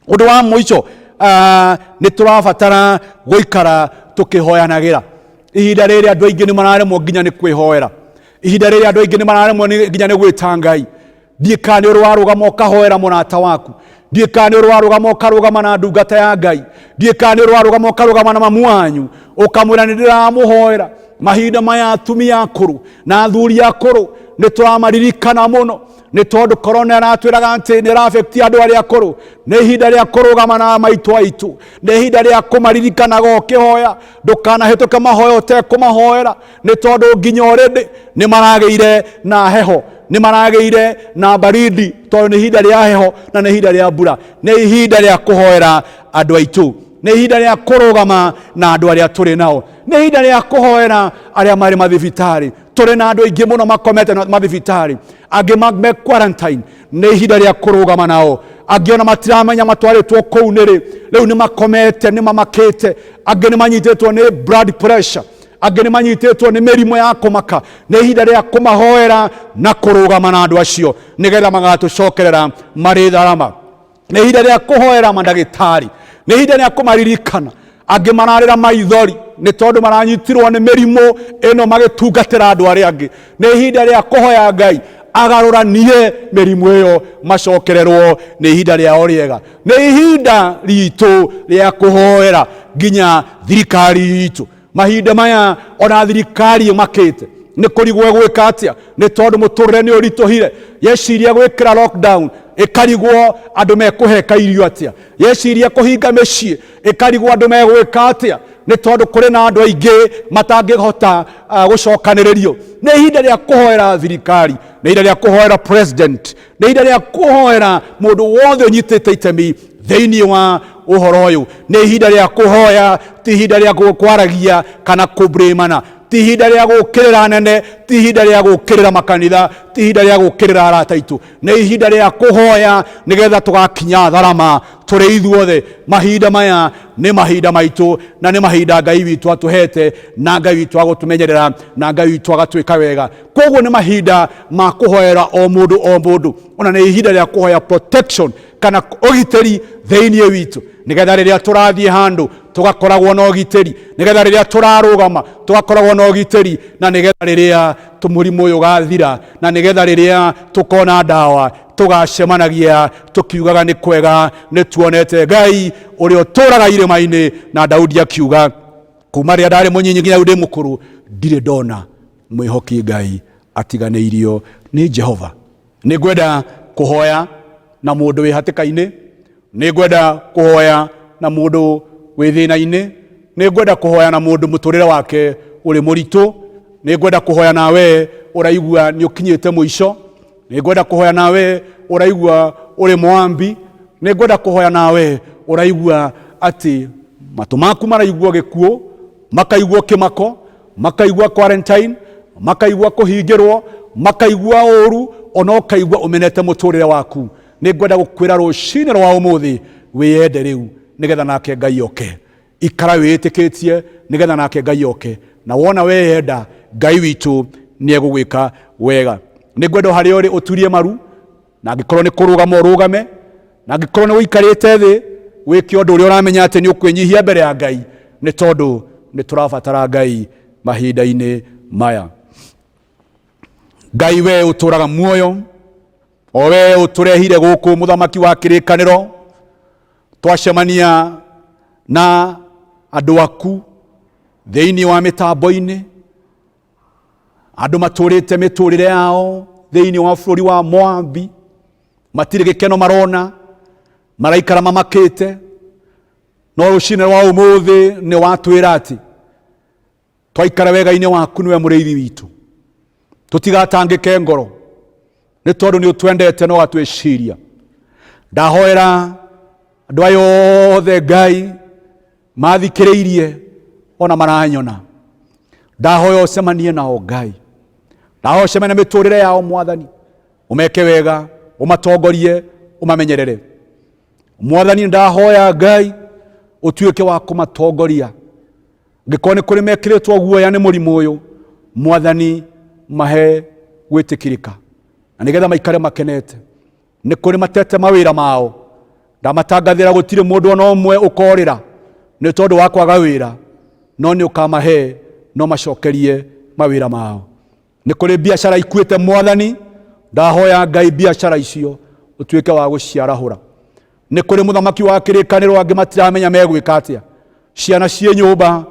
Ũndũ wa mũico, nĩ tũrabatara gũikara tũkĩhoyanagĩra. Ihinda rĩrĩ andũ aingĩ nĩ mararemwo nginya nĩ kwĩhoera. Ihinda rĩrĩ andũ aingĩ nĩ mararemwo nginya nĩ gwĩta Ngai. Ndiĩ kana nĩ ũrĩ warũgama ũkahoera mũrata waku. Ndiĩ kana nĩ ũrĩ warũgama ũkarũgama na ndungata ya Ngai. Ndiĩ kana nĩ ũrĩ warũgama ũkarũgama na mamu wanyu ũkamwĩra nĩ ndĩramũhoera. Mahinda maya atumia akũrũ na athuri akũrũ Nĩ tũramaririkana mũno nĩ tondũ korona ĩratwĩraga atĩ nĩ ĩrafekti andũ arĩa akũrũ. Nĩ ihinda rĩa kũrũgama na maitũ aitũ, nĩ ihinda rĩa kũmaririkanaga ũkĩhoya. Ndũkanahĩtũke mahoya ũtekũmahoera, nĩ tondũ nginya already nĩ maragĩire na heho, nĩ maragĩire na baridi, tondũ nĩ ihinda rĩa heho na nĩ ihinda rĩa mbura. Nĩ ihinda rĩa kũhoera andũ aitũ, nĩ ihinda rĩa kũrũgama na andũ arĩa tũrĩ nao, nĩ ihinda rĩa kũhoera arĩa marĩ mathibitarĩ. Tũrĩ na andũ aingĩ mũno makomete na mathibitarĩ, angĩ me quarantine. Nĩ ihinda rĩa kũrũgama nao. Angĩ ona matiramenya matwarĩtwo kũu nĩrĩ, rĩu nĩ makomete, nĩ mamakĩte. Angĩ nĩ manyitĩtwo nĩ blood pressure, angĩ nĩ manyitĩtwo nĩ mĩrimũ ya kũmaka. Nĩ ihinda rĩa kũmahoera na kũrũgama na andũ acio nĩgetha magatũcokerera marĩ tharama. Nĩ ihinda rĩa kũhoera mandagĩtarĩ, nĩ ihinda rĩa kũmaririkana. Angĩ mararĩra maithori nĩ tondũ maranyitirwo nĩ mĩrimũ ĩno magĩtungatĩra andũ arĩa angĩ. Nĩ ihinda rĩa kũhoya Ngai agarũranie mĩrimũ ĩyo, macokererwo nĩ ihinda rĩao rĩega. Nĩ ihinda ritũ rĩa kũhoera nginya thirikari itũ. Mahinda maya ona thirikari ĩmakĩte nĩ kũrigwo ĩgwĩka atĩa, nĩ tondũ mũtũrĩre nĩ ũritũhire. Yeciria gwĩkĩra lockdown, ĩkarigwo andũ mekũheka irio atĩa. Yeciria kũhinga mĩciĩ, ĩkarigwo andũ megwĩka atĩa, nĩ tondũ kũrĩ na andũ aingĩ matangĩhota gũcokanĩrĩrio. Nĩ ihinda rĩa kũhoera thirikari, nĩ ihinda rĩa kũhoera president, nĩ ihinda rĩa kũhoera mũndũ wothe ũnyitĩte itemi thĩinĩ wa ũhoro ũyũ. Nĩ ihinda rĩa kũhoya, ti ihinda rĩa kwaragia kana kũbrĩmana, ti ihinda rĩa gũũkĩrĩra nene, ti ihinda rĩa gũũkĩrĩra makanitha, ti ihinda rĩa gũũkĩrĩra arata aitũ. Nĩ ihinda rĩa kũhoya nĩgetha tũgakinya tharama tũrĩ ithuothe. Mahinda maya nĩ mahinda maitũ, na nĩ mahinda Ngai witũ atũhete, na Ngai witũ agũtũmenyerera, na Ngai witũ agatwĩka wega. Koguo nĩ mahinda ma kũhoera o mũndũ o mũndũ. Ona nĩ ihinda rĩa kũhoya protection kana ũgitĩri thĩinĩ witũ, nĩgetha rĩrĩa tũrathiĩ handũ tũgakoragwo na ũgitĩri, nĩgetha rĩrĩa tũrarũgama tũgakoragwo na ũgitĩri, na nĩgetha rĩrĩa mũrimũ ũyũ ũgathira, na nĩgetha rĩrĩa tũkona ndawa tũgacemanagia tũkiugaga nĩ kwega nĩ tuonete Ngai ũrĩa ũtũraga irĩma-inĩ. Na Daudi akiuga, kuma rĩrĩa ndarĩ mũnyinyi nginya rĩu ndĩ mũkũrũ, ndirĩ ndona mwĩhoki Ngai atiganĩirio nĩ Jehova. Nĩ ngwenda kũhoya na mũndũ wĩ hatĩka-inĩ, nĩ ngwenda kũhoya na mũndũ wĩ thĩna-inĩ, nĩ ngwenda kũhoya na mũndũ mũtũrĩre wake ũrĩ mũritũ, nĩ ngwenda kũhoya nawe ũraigua nĩ ũkinyĩte mũico, nĩ ngwenda kũhoya nawe ũraigua ũrĩ mwambi, nĩ ngwenda kũhoya nawe ũraigua atĩ matũ maku maraigua gĩkuũ, makaigua kĩmako, makaigua quarantine, makaigua kũhingĩrwo, makaigua ũru, ona ũkaigua ũmenete mũtũrĩre waku. Nĩ ngwenda gũkwĩra rũcinĩ rwa ũmũthĩ wĩyende rĩu, nĩgetha nake Ngai oke. Ikara wĩĩtĩkĩtie nĩgetha nake Ngai oke, na wona weyenda Ngai witũ nĩ egũgwĩka wega. Nĩ ngwenda o harĩa ũrĩ ũturie maru, na angĩkorwo nĩ kũrũgama ũrũgame, na angĩkorwo nĩ ũikarĩte thĩ wĩke ũndũ ũrĩa ũramenya atĩ nĩ ũkwĩnyihia mbere ya Ngai, nĩ tondũ nĩ tũrabatara Ngai mahinda-inĩ maya. Ngai we ũtũraga muoyo, o we ũtũrehire gũkũ, mũthamaki wa kĩrĩkanĩro, twacemania na andũ aku thĩinĩ wa mĩtambo-inĩ, andũ matũrĩte mĩtũrĩre yao thĩinĩ wa bũrũri wa Moabi, matirĩ gĩkeno marona, maraikara mamakĩte. No rũcinĩ rwa ũmũthĩ nĩ watwĩra atĩ twaikara wega-inĩ waku, nĩwe mũrĩithi witũ, tũtigatangĩke ngoro, nĩ tondũ nĩ ũtwendete na ũgatwĩciria. Ndahoera andũ aya othe Ngai mathikĩrĩirie ona maranyona, ndahoya ũcemanie nao Ngai, ndahoya ũcemanie na mĩtũrĩre yao Mwathani, ũmeke wega, ũmatongorie, ũmamenyerere Mwathani. Ndahoya Ngai ũtuĩke wa kũmatongoria. Angĩkorwo nĩ kũrĩ mekĩrĩtwo guoya nĩ mũrimũ ũyũ, Mwathani mahe gwĩtĩkĩrĩka na nĩgetha maikare makenete. Nĩ kũrĩ matete mawĩra mao, ndamatangathĩra gũtirĩ mũndũ ona ũmwe ũkorĩra nĩ tondũ wa kwaga wĩra, no nĩ ũkamahe no macokerie mawĩra mao. Nĩ kũrĩ biacara ikuĩte Mwathani, ndahoya Ngai biacara icio ũtuĩke wa gũciarahũra. Nĩ kũrĩ mũthamaki wa kĩrĩkanĩro angĩ matiramenya megwĩka atĩa, ciana ciĩ nyũmba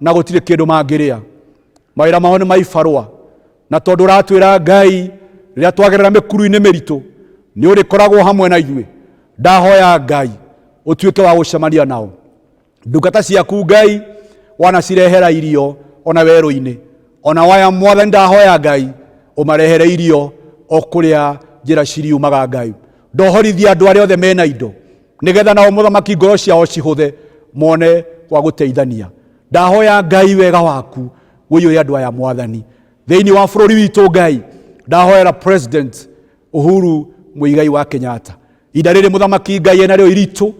na gũtirĩ kĩndũ mangĩrĩa, mawĩra mao nĩ maibarũa. Na tondũ ũratwĩra Ngai rĩrĩa twagerera mĩkuru-inĩ mĩritũ nĩ ũrĩkoragwo hamwe na ithuĩ, ndahoya Ngai ũtuĩke wa gũcemania nao. Ndungata ciaku Ngai wanacirehera irio ona werũ-inĩ, ona waya Mwathani ndahoya Ngai ũmarehere irio o kũrĩa njĩra ciriumaga Ngai. Ndohorithia andũ arĩa othe mena indo nĩgetha nao mũthamaki ngoro ciao cihũthe mone gwa gũteithania. Ndahoya Ngai wega waku ũiyũre andũ aya Mwathani thĩinĩ wa bũrũri witũ. Ngai ndahoera President Uhuru Muigai wa Kenyatta, ihinda rĩrĩ mũthamaki Ngai enarĩo iritũ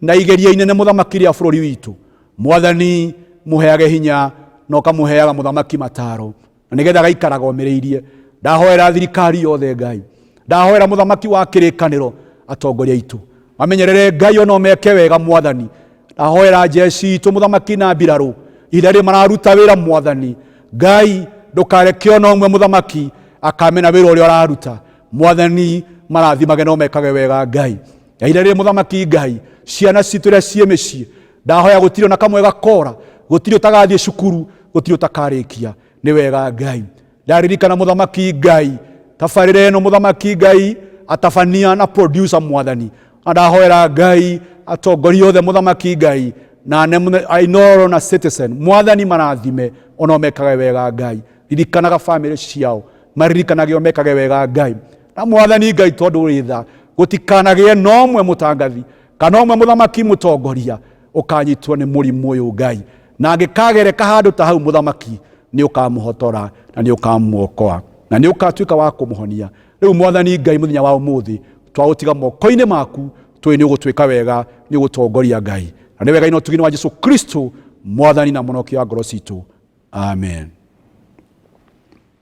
na igeria inene mũthamaki rĩa bũrũri witũ. Mwathani mũheage hinya na ũkamũheaga mũthamaki mataro na nĩgetha agaikaraga omĩrĩirie. Ndahoera thirikari yothe Ngai, ndahoera mũthamaki wa kĩrĩkanĩro, atongoria aitũ mamenyerere Ngai ona meke wega Mwathani. Ndahoera njeci itũ mũthamaki na mbirarũ ihinda rĩrĩ mararuta wĩra Mwathani Ngai, ndũkareke ona ũmwe mũthamaki akamena wĩra ũrĩa ũraruta Mwathani, marathimage no mekage wega Ngai. Na ihinda rĩrĩ mũthamaki Ngai, ciana citũ iria ciĩ mĩciĩ ndahoya gũtirĩ ona kamwe gakora, gũtirĩ ũtagathiĩ cukuru, gũtirĩ ũtakarĩkia, nĩ wega Ngai. Ndaririkana mũthamaki Ngai tabarĩra ĩno mũthamaki Ngai atabania na producer Mwathani, na ndahoera Ngai atongoria othe mũthamaki Ngai na Inooro na Citizen Mwathani marathime ona mekage wega Ngai. Ririkanaga bamĩrĩ ciao, maririkanage o mekage wega Ngai. Na Mwathani Ngai tondũ ũrĩ tha, gũtikanagĩe na ũmwe mũtangathi kana ũmwe mũthamaki mũtongoria ũkanyitwo nĩ mũrimũ ũyũ Ngai, na angĩkagereka handũ ta hau mũthamaki nĩ ũkamũhotora na nĩ ũkamuokoa na nĩ ũkatuĩka wa kũmũhonia. Rĩu Mwathani Ngai mũthenya wa ũmũthĩ twaũtiga moko-inĩ maku, tũĩ nĩ ũgũtwĩka wega, nĩ ũgũtongoria Ngai, na nĩ wega-inĩ ũtugi-inĩ wa Jesu Kristo Mwathani na mũnokia wa ngoro citũ, amen.